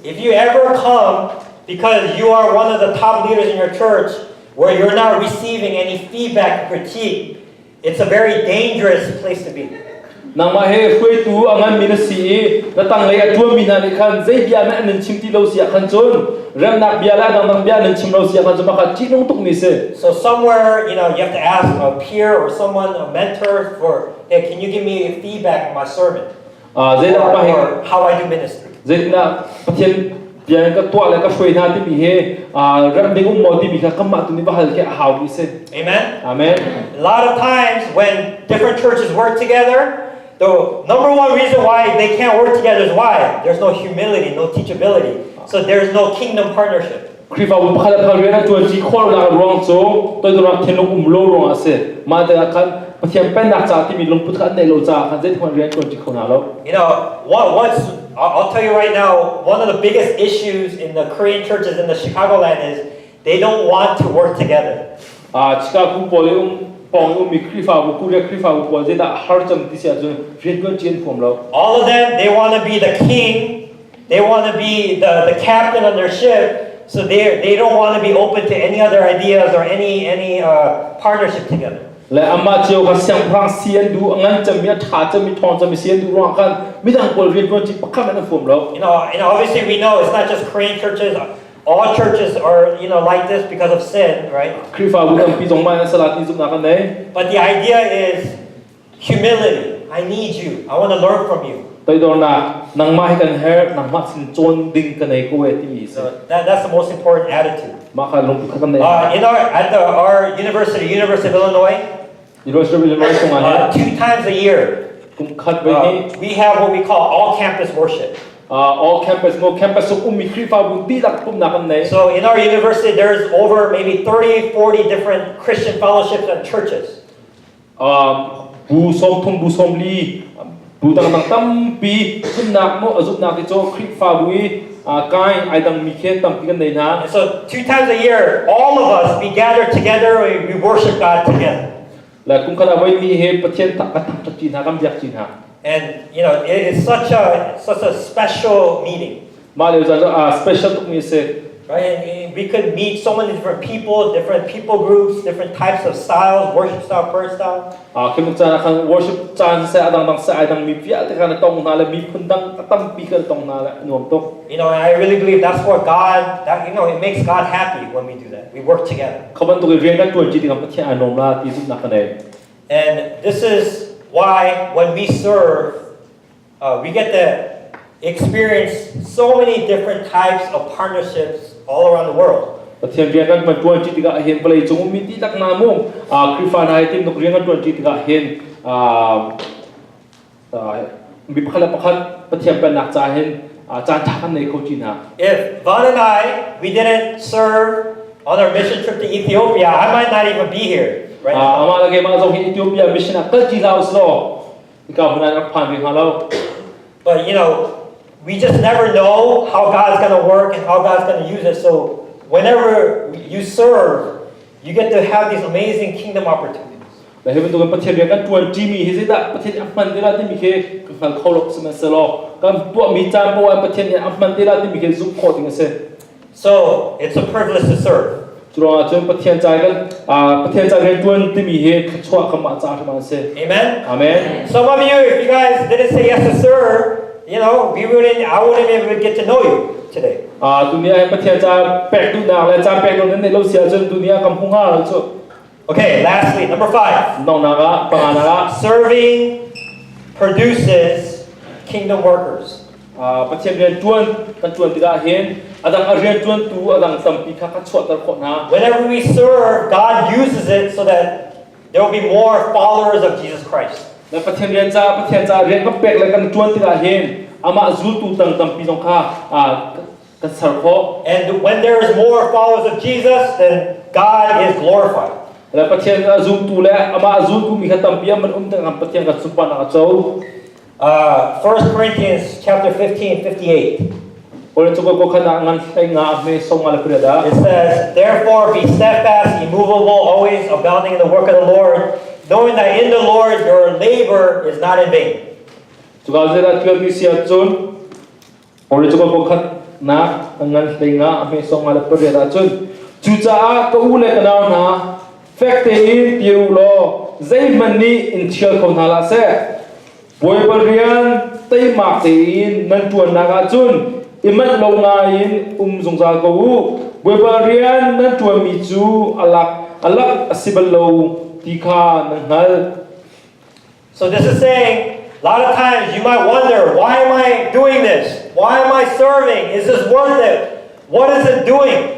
If you ever come because you are one of the top leaders in your church where you're not receiving any feedback or critique, it's a very dangerous place to be. Nangmah he hruaitu a nganmi na si i, na tanglei a ṭuanmi hna nih khan zei bia nih nan chim ti lo si ah khan cun, remnak bia le a dangdang bia nan chim lo si ah khan cun, mah kha ṭihnung tukmi si. So somewhere, you know, you have to ask a peer or someone, a mentor, for, "Hey, can you give me feedback on my sermon?" Aa, zeidah or, pah hi, or how I do ministry. Zeitindah Pathian bia in ka tuah le ka hruai hna timi hi, aa, remh ding um maw timi kha kanmah tu nih va hal khi a haumi si. Amen? Amen. A lot of times when different churches work together, the number one reason why they can't work together is why? There's no humility, no teachability. So there's no kingdom partnership. Khrihfabu pakhat le pakhat rian an ṭuanṭi khawh lonak ruang cu toidornak thinlung um lo ruangah a si. Mah te ah khan Pathian pennak ca timi lungput kha an neih lo caah khan zeihmanh rian an ṭuanṭi kho hna lo. You know, what, what's, I'll I'll tell you right now, one of the biggest issues in the Korean churches in the Chicagoland is they don't want to work together. Aa, Chicago pawl i um, pawng i ummi Khrihfabu, Korea Khrihfabu pawl zeidah a har cang ti si ahcun rian ṭuanṭi an huam lo. All of them, they want to be the king, they want to be the, the captain on their ship, so they, they don't want to be open to any other ideas or any, any uh, partnership together. Le amah cio kha siangpahrang si an duh, a ngan cemmi, a ṭha cemmi, ṭhawng cemmi si an duh ruangah khan midang pawl rian ṭuanṭi pakhat hmanh an huam lo. You know, and obviously we know it's not just Korean churches. All churches are, you know, like this because of sin, right? Khrihfabu tampi zong mah an si lai ti zumhnak kan nei. But the idea is humility. "I need you. I want to learn from you." Toidornak, "Nangmah hi kan herh, nangmah sin cawn ding ka nei ko e," timi si. So that, that's the most important attitude. Mah kha lungput kha kan nei. Uh, in our, at the, our university, University of Illinois, University of Illinois chungah hin, uh, two times a year, kum khat ve uh, nih, we have what we call all campus worship. Uh, all campus, no campus sung ummi Khrihfabu dihlak pumhnak kan nei. So in our university, there's over maybe thirty, forty different Christian fellowships and churches. Aa, bu sawmthum, bu sawmli, bu dangdang tampi zumhnak maw, a zumhnak i cu Khrihfabu i, aa, kai aa dangmi khi tampi kan nei hna. And so two times a year, all of us, we gather together, we, we worship God together. Le kum khat ah voi nih hi Pathian thah, kan thangṭhat ṭi hna, kan biak ṭi hna. And, you know, it, it's such a, such a special meeting. Mah lio caan cu, aa, special tukmi a si. Right? And, and we could meet so many different people, different people groups, different types of styles, worship style, prayer style. Aa, khi tluk caan ah khan worship caan siseh, a dangdang siseh, aa dangmi vialte kha na tong hna le miphun dang a tampi kha na tong hna le a nuam tuk. You know, and I really believe that's what God, that, you know, it makes God happy when we do that. We work together. Kha bantuk i rian kan ṭuanṭi tikah Pathian aa nuam lai ti zumhnak ka nei. And this is why when we serve, uh, we get to experience so many different types of partnerships all around the world. Pathian rian kan hman ṭuanṭi tikah hin vawleicung ummi dihlak hna mu, aa, Khrihfa hna he timtuk rian kan ṭuanṭi tikah hin, aa, aa, mi pakhat le pakhat Pathian pennak ca hin, aa, caan ṭha kan nei kho ṭi hna. If Van and I, we didn't serve on our mission trip to Ethiopia, I might not even be here right now. Aa, amah le keimah zong hi Ethiopia mission ah kal ṭi hlah usih law, hika hmun ah rak phan rih hnga lo. But, you know, we just never know how God's gonna work and how God's gonna use it. So whenever you serve, you get to have these amazing kingdom opportunities. Le hi bantukin Pathian rian kan ṭuan ṭimi hi zeidah Pathian nih a hman te lai timi khi kan hngal kho lo sihmanhsehlaw, kan tuahmi caan paoh ah Pathian nih a hman te lai timi khi zumh khawh ding a si. So, it's a privilege to serve. Curuangah cun Pathian ca kan, aa, Pathian ca kan ṭuan timi hi thluachuah kanmah ca hrim an si. Amen? Amen. Some of you, if you guys didn't say yes to serve, you know, we wouldn't, I wouldn't even get to know you today. Aa, tuni ah Pathian ca pek duhnak le ca pek duh nan neih lo si ahcun tuni ah kan hmu hnga lo cu. Okay, lastly, number five. Noknak ah, panganak ah, serving produces kingdom workers. Ah, Pathian rianṭuan kan ṭuan tikah hin a dang a rianṭuantu a dang tampi kha kan chuahter khawh hna. Whenever we serve, God uses it so that there will be more followers of Jesus Christ. Na Pathian rian ca, Pathian ca rian kan pek le kan ṭuan tikah hin amah zultu dang tampi zong kha, ah, kan ser khawh. And when there is more followers of Jesus, then God is glorified. Le Pathian a zumtu le amah a zumtu mi kha tampi an um tikah Pathian kan sunparnak a co. Uh, First Corinthians chapter fifteen, fifty-eight. Korin cakuat khatnak ngan hleinga, hme sawmnga le pariat ah. It says, "Therefore be steadfast, immovable, always abounding in the work of the Lord, knowing that in the Lord your labor is not in vain." Cuka zia dah tuan mi si ahcun, Korin cakuat khatnak ngan hleinga, hme sawmnga le pariat ahcun, cucaah ka u le ka nau hna, fek tein pia u law, zeihmanh nih in ṭhial kho hna hlah seh. Bawipa rian teimak tein nan ṭuannak ahcun i manh lo ngaiin um zungzal ko u. Bawipa rian nan ṭuanmi cu a lak, a lak a si bal lo ti kha nan hngal. So this is saying, a lot of times you might wonder, "Why am I doing this? Why am I serving? Is this worth it? What is it doing?"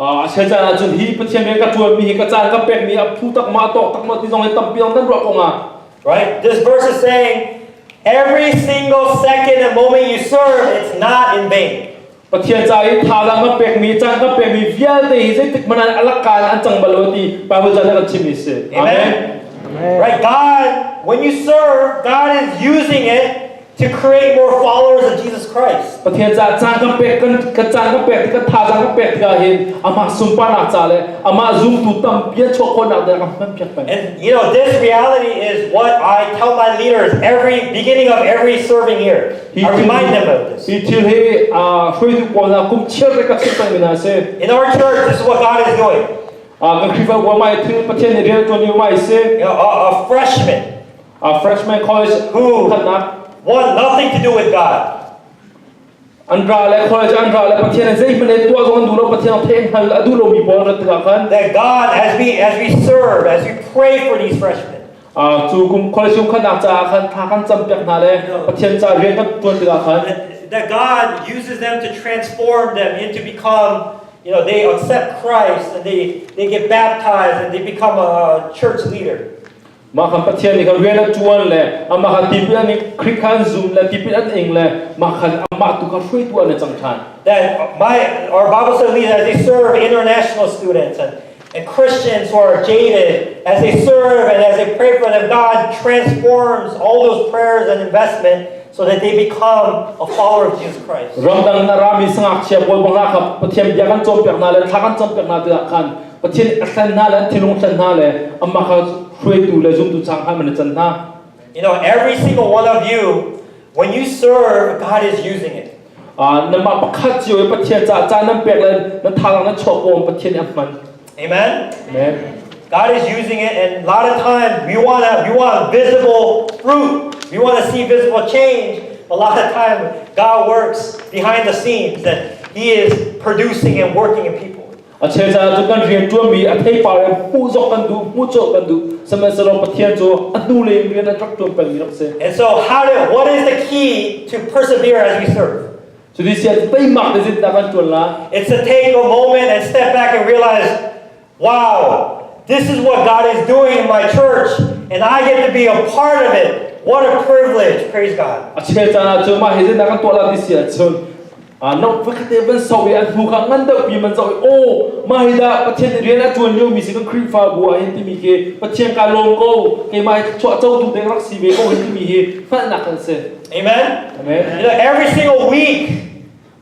Ah, a sia caan ahcun hi Pathian rian ka ṭuanmi hi, ka caan ka pekmi a phu tak maw, a tawk tak maw ti zong hi tampi zong nan ruah ko nga. Right? This verse is saying, every single second and moment you serve, it's not in vain. Pathian ca i thazaang kan pekmi, caan kan pekmi vialte hi zeitik hmanh ah a lakah an cang bal lo ti Bible ca kan chimmi si. Amen. Amen. Right? God, when you serve, God is using it to create more followers of Jesus Christ. Pathian ca caan kan pek, kan, kan caan kan pek, kan thazaang kan pek tikah hin amah sunparnak ca le amah zumtu tampi an chuah khawhnak ding kan hmanpiak peng. And you know, this reality is what I tell my leaders every beginning of every serving year. I remind them of this. Hi thil hi, ah, hruaitu pawl hna kum chiar te ka chim pengmi hna a si. In our church, this is what God is doing. Ah, kan Khrihfabu mah hi thil Pathian nih rian a ṭuanmi mah hi si. You know, a, a freshman. Ah, freshman college who khatnak. Want nothing to do with God. An ra le, college an ra le, Pathian he zeihmanh he tuah zong an duh lo, Pathian theih hngal a duh lomi pawl rat tikah khan. That God, as we, as we serve, as we pray for these freshmen, Ah, cu kum college kum khatnak caah khan thla kan campiak hna le Pathian ca rian kan ṭuan tikah khan. That, that God uses them to transform them into become, you know, they accept Christ and they, they get baptized and they become a church leader. Mah khan Pathian nih khan rian a ṭuan le amah kha tipil an i Khrih kha an zum le tipil an ing le mah khan amah tu kha hruaitu an i cang ṭhan. That my, our Bible study leaders, as they serve international students and, and Christians who are jaded, as they serve and as they pray for them, God transforms all those prayers and investment so that they become a follower of Jesus Christ. Ramdang in a rami sangakchia pawl bang hna kha Pathian bia kan cawnpiak hna le thla kan campiak hna tikah khan Pathian a thlen hna le an thinlung thlen hna le amah kha hruaitu le zumtu cang hna man a can hna. You know, every single one of you, when you serve, God is using it. Ah, nanmah pakhat cio i Pathian ca caan nan pek le nan thazaang nan chuah ko Pathian nih a hman. Amen? Amen. God is using it, and a lot of times we want to, we want visible fruit. We want to see visible change. A lot of time, God works behind the scenes, that He is producing and working in people. A cheu caan cu kan rian ṭuanmi a theipar in hmuh zok kan duh, hmuh cawh kan duh. Sihmanhsehlaw Pathian cu a hnu lei in rian a rak ṭuan pengmi rak si. And so, how do, what is the key to persevere as we serve? Cu ti si ah teimak te zeitindah kan ṭuan lai? It's to take a moment and step back and realize, "Wow, this is what God is doing in my church, and I get to be a part of it. What a privilege, praise God." A cheu caan ah cun mah hi zeitindah kan tuah lai ti si ahcun, ah, no pakhat te van so i a hnu kha ngan deuhpi man zoh i, "Oh, mah hi dah Pathian rian a ṭuan liomi si kan Khrihfabu ah hin," timi khi Pathian ka lawm ko, keimah hi chuah cotu te rak si ve ko hin timi hi hngalhnak kan si. Amen? Amen. You know, every single week,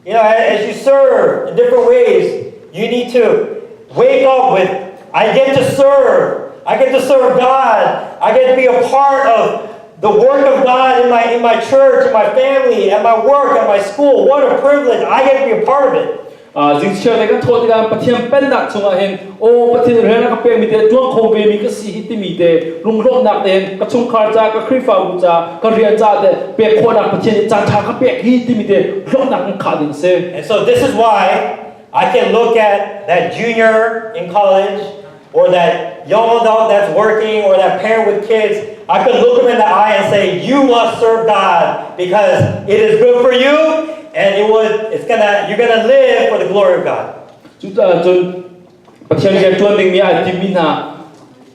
you know, as you serve in different ways, you need to wake up with, "I get to serve. I get to serve God. I get to be a part of the work of God in my, in my church, in my family, at my work, at my school. What a privilege. I get to be a part of it." Ah, zing chiar te kan thawh tikah Pathian pennak chungah hin, "Oh, Pathian rian a ka pekmi te ṭuan kho vemi ka si hi," timi te, lunglawmhnak tein ka chungkhar ca, ka Khrihfabu ca, ka rian ca te pek khawhnak Pathian nih caan ṭha ka pek hi timi te hlawmhnak kan khah ding a si. And so this is why I can look at that junior in college or that Young adult that's working or that parent with kids, I could look them in the eye and say, "You must serve God because it is good for you, and it would, it's gonna, you're gonna live for the glory of God." Cuta cun Pathian rian ṭuan dingmi aa timhmi hna,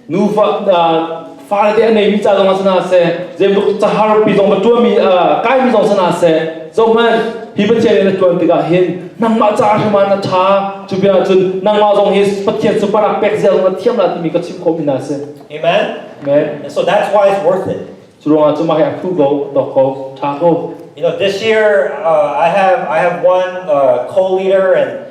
nu fa, aa, fale te a neimi ca zong ah si hna seh, zemluk caharpi zong va ṭuanmi, aa, kaimi zong si hna seh, zohhmanh hi Pathian rian a ṭuan tikah hin nangmah caah hrim ah na ṭha, cu bia cun nangmah zong hi Pathian sunparnak pek zia zong na thiam lai timi ka chim khawhmi hna a si. Amen? Amen. And so that's why it's worth it. Cu ruangah cu mah hi a hlu ko, a dawk ko, a ṭha ko. You know, this year, uh, I have, I have one, uh, co-leader, and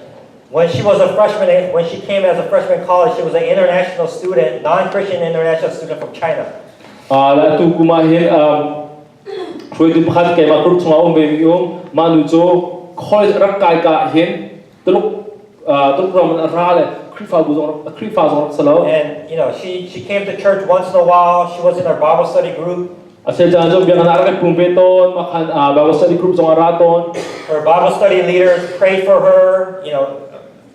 when she was a freshman, when she came as a freshman in college, she was an international student, non-Christian international student from China. Ah, le atu kum ah hin, um, hruaitu pakhat keimah group chungah a um vemi um, mah nu cu college a rak kai ka hin, Tuluk, ah, Tuluk ram a ra le Khrihfabu zong, Khrihfa zong rak si lo. And, you know, she, she came to church once in a while. She was in our Bible study group. A si caan cun biaknak a rak i pum ve tawn, mah khan, ah, Bible study group zong a ra tawn. Her Bible study leaders prayed for her, you know,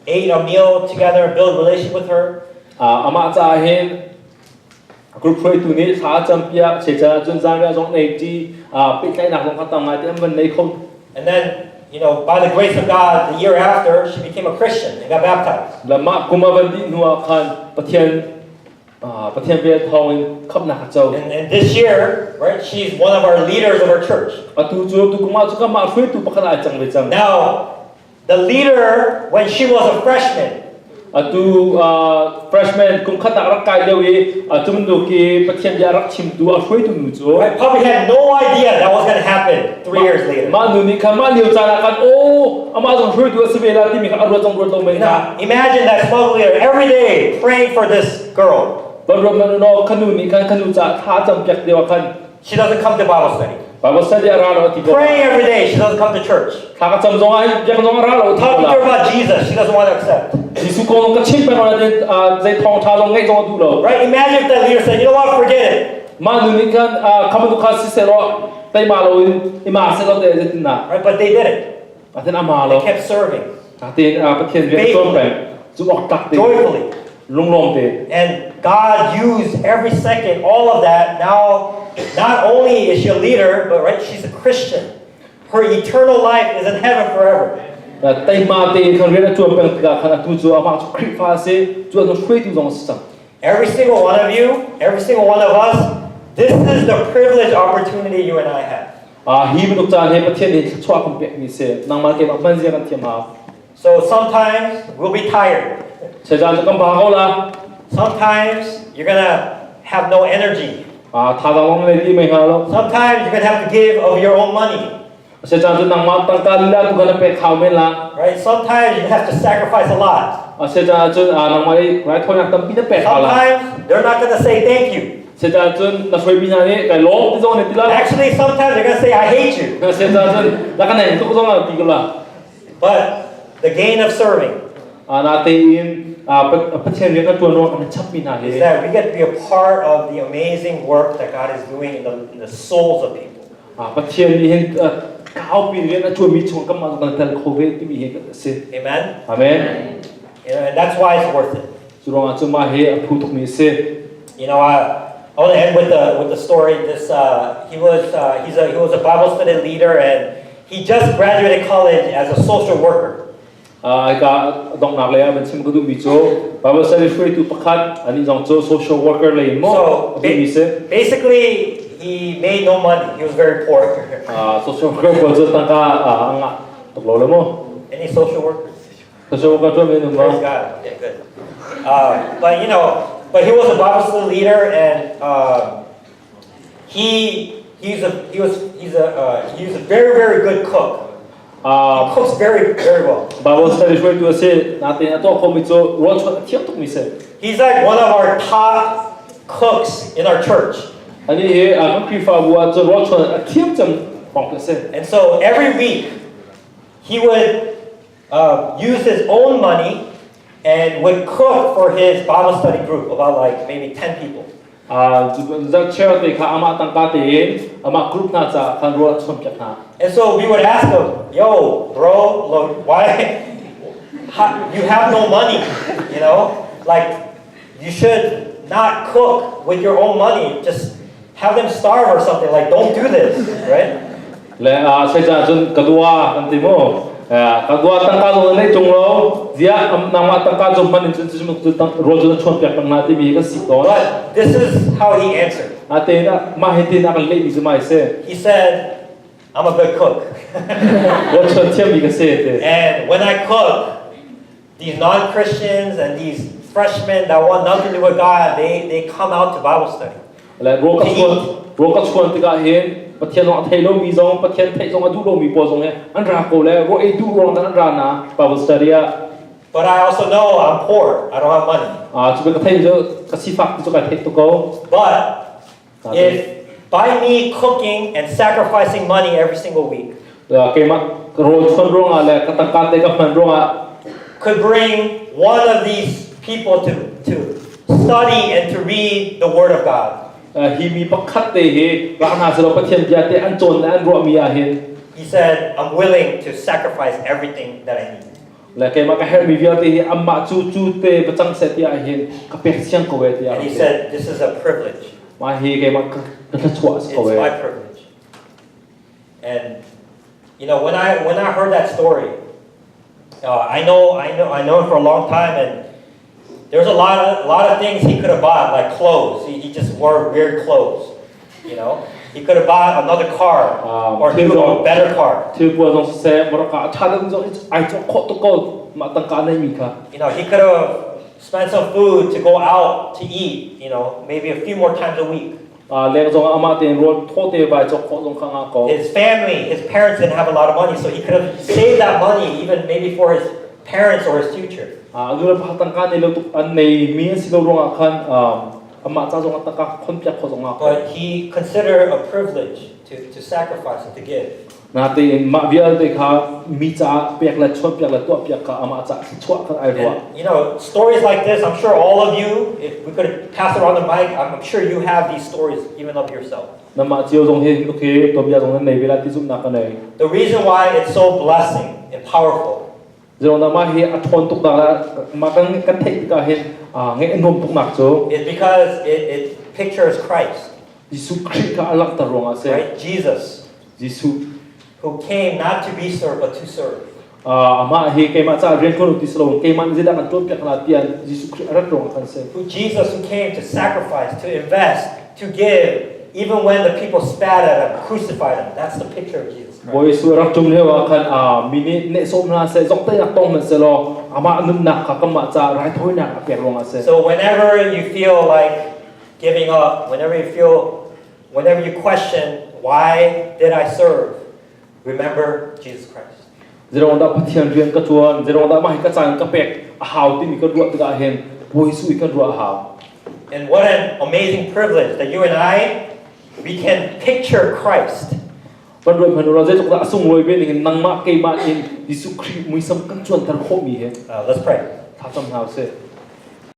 ate a meal together, build relationship with her. Ah, amah caah hin group hruaitu nih thla a campiak, a si caan cun zanriah zong nei ti, ah, pehtlaihnak zong kha tam ngai te an van nei kho. And then, you know, by the grace of God, the year after, she became a Christian and got baptized. Le mah kum a van dih hnu ah khan Pathian, ah, Pathian bia thawngin khamhnak a co. And, and this year, right, she's one of our leaders of our church. Atu cu, tu kum ah cu kanmah hruaitu pakhat ah a cang ve cang. Now, the leader, when she was a freshman, Atu, ah, freshman kum khatnak rak kai lio i, ah, cu bantuk i Pathian bia rak chimtu a hruaitu nu cu. Right? Probably had no idea that was gonna happen three years later. Mah nu nih khan mah lio caan ah khan, "Oh, amah zong hruaitu a si ve lai," timi kha a ruat zong ruat lo mei hna. Now, imagine that small leader every day praying for this girl. Van ruat man u law, kha nu nih khan kha nu caah thla a campiak lio ah khan, She doesn't come to Bible study. Bible study a ra lo a ti ko. Praying every day, she doesn't come to church. Thla ka cam zongah, biakinn zong a ra lo a ti ko. Talking to her about Jesus, she doesn't want to accept. Jesuh kong zong ka chim peng lo nain, ah, zei thawngṭha zong ngeih zong a duh lo. Right? Imagine if that leader said, "You know what? Forget it." Mah nu nih khan, ah, kha bantuk kha si sehlaw, tei mah lo in, i mah sehlaw te, zei tinnak. Right? But they did it. Ahcun a ma lo. They kept serving. Ahcun, ah, Pathian rian a ṭuan peng. Faithfully. Zumh awk tlak te. Joyfully. Lunglawm te. And God used every second, all of that. Now, not only is she a leader, but, right, she's a Christian. Her eternal life is in heaven forever. Ah, tei ma te khan rian a ṭuan peng tikah khan atu cu amah cu Khrihfa a si, cu a hruaitu zong a si cang. Every single one of you, every single one of us, this is the privileged opportunity you and I have. Ah, hi bantuk caan hi Pathian nih thluachuah kan pekmi a si. Nangmah keimah hman zia kan thiam hau. So sometimes we'll be tired. Caan cu kan ba ko la. Sometimes you're gonna have no energy. Ah, thazaang lawng na nei ti mei hnga lo. Sometimes you're gonna have to give of your own money. A si caan cu nangmah tangka lila tu kha na pek khau men la. Right? Sometimes you have to sacrifice a lot. A si caan cun, ah, nangmah i raithawinak tampi na pek khau la. Sometimes they're not gonna say thank you. A si caan cun na hruaimi hna nih kai lawm ti zong an ti lo. Actually, sometimes they're gonna say, "I hate you." A si caan cun na ka neng tuk zong an ti ko la. But the gain of serving Ah, natein, ah, Pa-, Pathian rian a ṭuan ruang an chapmi hna hi. Is that we get to be a part of the amazing work that God is doing in the, in the souls of people. Ah, Pathian nih hin, ah, kaupi rian a ṭuanmi chung kanmah zong kan tel kho ve timi hi a si. Amen? Amen. You know, and that's why it's worth it. Cu ruangah cu mah hi a phu tukmi a si. You know, I, I want to end with the, with the story. This, uh, he was, uh, he's a, he was a Bible study leader, and he just graduated college as a social worker. Ah, ka donghnak lei ah van chim ka duhmi cu Bible study hruaitu pakhat, anih zong cu social worker lei in maw? So, a duhmi si. Ba-, basically, he made no money. He was very poor. Ah, social worker pawl cu tangka, ah, a ngah tuk lo le maw? Any social workers? Social worker ṭuanmi an um maw? Praise God. Okay, good. Uh, but, you know, but he was a Bible study leader, and, um, He, he's a, he was, he's a, uh, he's a very, very good cook. Ah. He cooks very, very well. Bible study hruaitu a si, natein a tuah khomi cu ruahchuan a thiam tukmi si. He's like one of our top cooks in our church. Anih hi, ah, kan Khrihfabu ah cun ruahchuan a thiam cem pawngte a si. And so every week, he would uh, use his own money and would cook for his Bible study group, about, like, maybe ten people. Ah, cu zarh chair te kha amah tangka tein amah group hna caah khan ruah a chuanpiak hna. And so we would ask him, "Yo, bro, look, why, how, you have no money, you know? Like, you should not cook with your own money. Just have them starve or something. Like, don't do this, right? Le a, Satan cun ka dua kan ti mu. A, ka dua tangka zong na neih tung lo. Zia am, nangmah tangka zong hman in cun cucu cu tang, rawl cun a chuan piak hna timi hi ka si tawn. But this is how he answered. A te na, mah hi te na kan lehmi cu mah hi si. He said, I'm a good cook. Rawl chuan thiammi ka si te. And when I cook, these non-Christians and these freshmen that want nothing to do with God, they, they come out to Bible study. Le rawl ka chuan, rawl ka chuan tikah hin Pathian zong a thei lomi zong, Pathian theih zong a duh lomi pawl zong he an ra ko le, rawl ei duh ruang an ra na Bible study ah. But I also know I'm poor. I don't have money. A, cu ka theih cu ka sifak ti cu ka theih tuk ko. But if by me cooking and sacrificing money every single week, Keimah ka rawl chuan ruangah le ka tangka te ka hman ruangah could bring one of these people to, to study and to read the Word of God. Hi mi pakhat te hi rak hna silo Pathian bia te an cawn le an ruahmi ah hin. He said, I'm willing to sacrifice everything that I need. Le keimah ka herhmi vialte hi amah cu cu te va cang seh tiah hin ka pek siang ko e tiah. And he said, this is a privilege. Mah hi keimah ka thluachuah si ko e. It's my privilege. And you know, when I when I heard that story, uh, I know I know I know him for a long time, and there's a lot of, a lot of things he could have bought, like clothes. He, he just wore weird clothes. You know, he could have bought another car or a better car. Thil pawl zong siseh, mawṭaw a ṭha deuh zong ai cawk khawh tuk ko, mah tangka a neihmi kha. You know, he could have spent some food to go out to eat. You know, maybe a few more times a week. Leng zong amah tein rawl thawte vai cawk khawh zong kha ngah ko. His family, his parents didn't have a lot of money, so he could have saved that money even maybe for his parents or his future. A nu le pa tangka nei lo tuk an nei mi an si lo ruangah khan amah ca zong a tangka khonpiak khawh zong ngah ko. But he considered a privilege to, to sacrifice and to give. Natein mah vialte kha mi caah pek le chuanpiak le tuahpiak kha amah caah chuah khan ai ruah. And, you know, stories like this, I'm sure all of you, if we could pass around the mic, I'm sure you have these stories even of yourself. Nanmah cio zong hi, hi tuanbia zong nan nei ve lai ti zumhnak ka nei. The reason why it's so blessing and powerful Zeiruangah mah hi a ṭhawn tuknak le mah kan, kan theih tikah hin, aa, ngeih a nuam tuknak cu is because it, it pictures Christ, Jesuh Khrih kha a langhter ruangah a si. Right? Jesus, Jesuh. Who came not to be served, but to serve. Aa, amah hi keimah caah rian ko ti si lo, keimah nih zeidah kan ṭuanpiak hna tiah Jesuh Khrih a rat ruangah kan si. Who Jesus, who came to sacrifice, to invest, to give, even when the people spat at him, crucified him. That's the picture of Jesus Christ. Bawi Jesuh a rak ṭum lio ah khan, aa, mi nih nehsawh hna seh, zongteinak tong hmanh sehlaw, amah nunnak kha kanmah caah raithawinak a pek ruangah a si. So whenever you feel like giving up, whenever you feel, whenever you question, why did I serve? Remember Jesus Christ. Zeiruangah Pathian rian ka ṭuan, zeiruangah mah hi ka caan ka pek a hau timi kan ruah tikah hin Bawi Jesuh hi kan ruah a hau. And what an amazing privilege that you and I, we can picture Christ. Van ruat hmanh ula, zeitluk dah a sunglawi ve ning in nangmah keimah in Jesuh Khrih muisam kan cuanter khawhmi hi. Uh, let's pray. Thlacam hna u sih.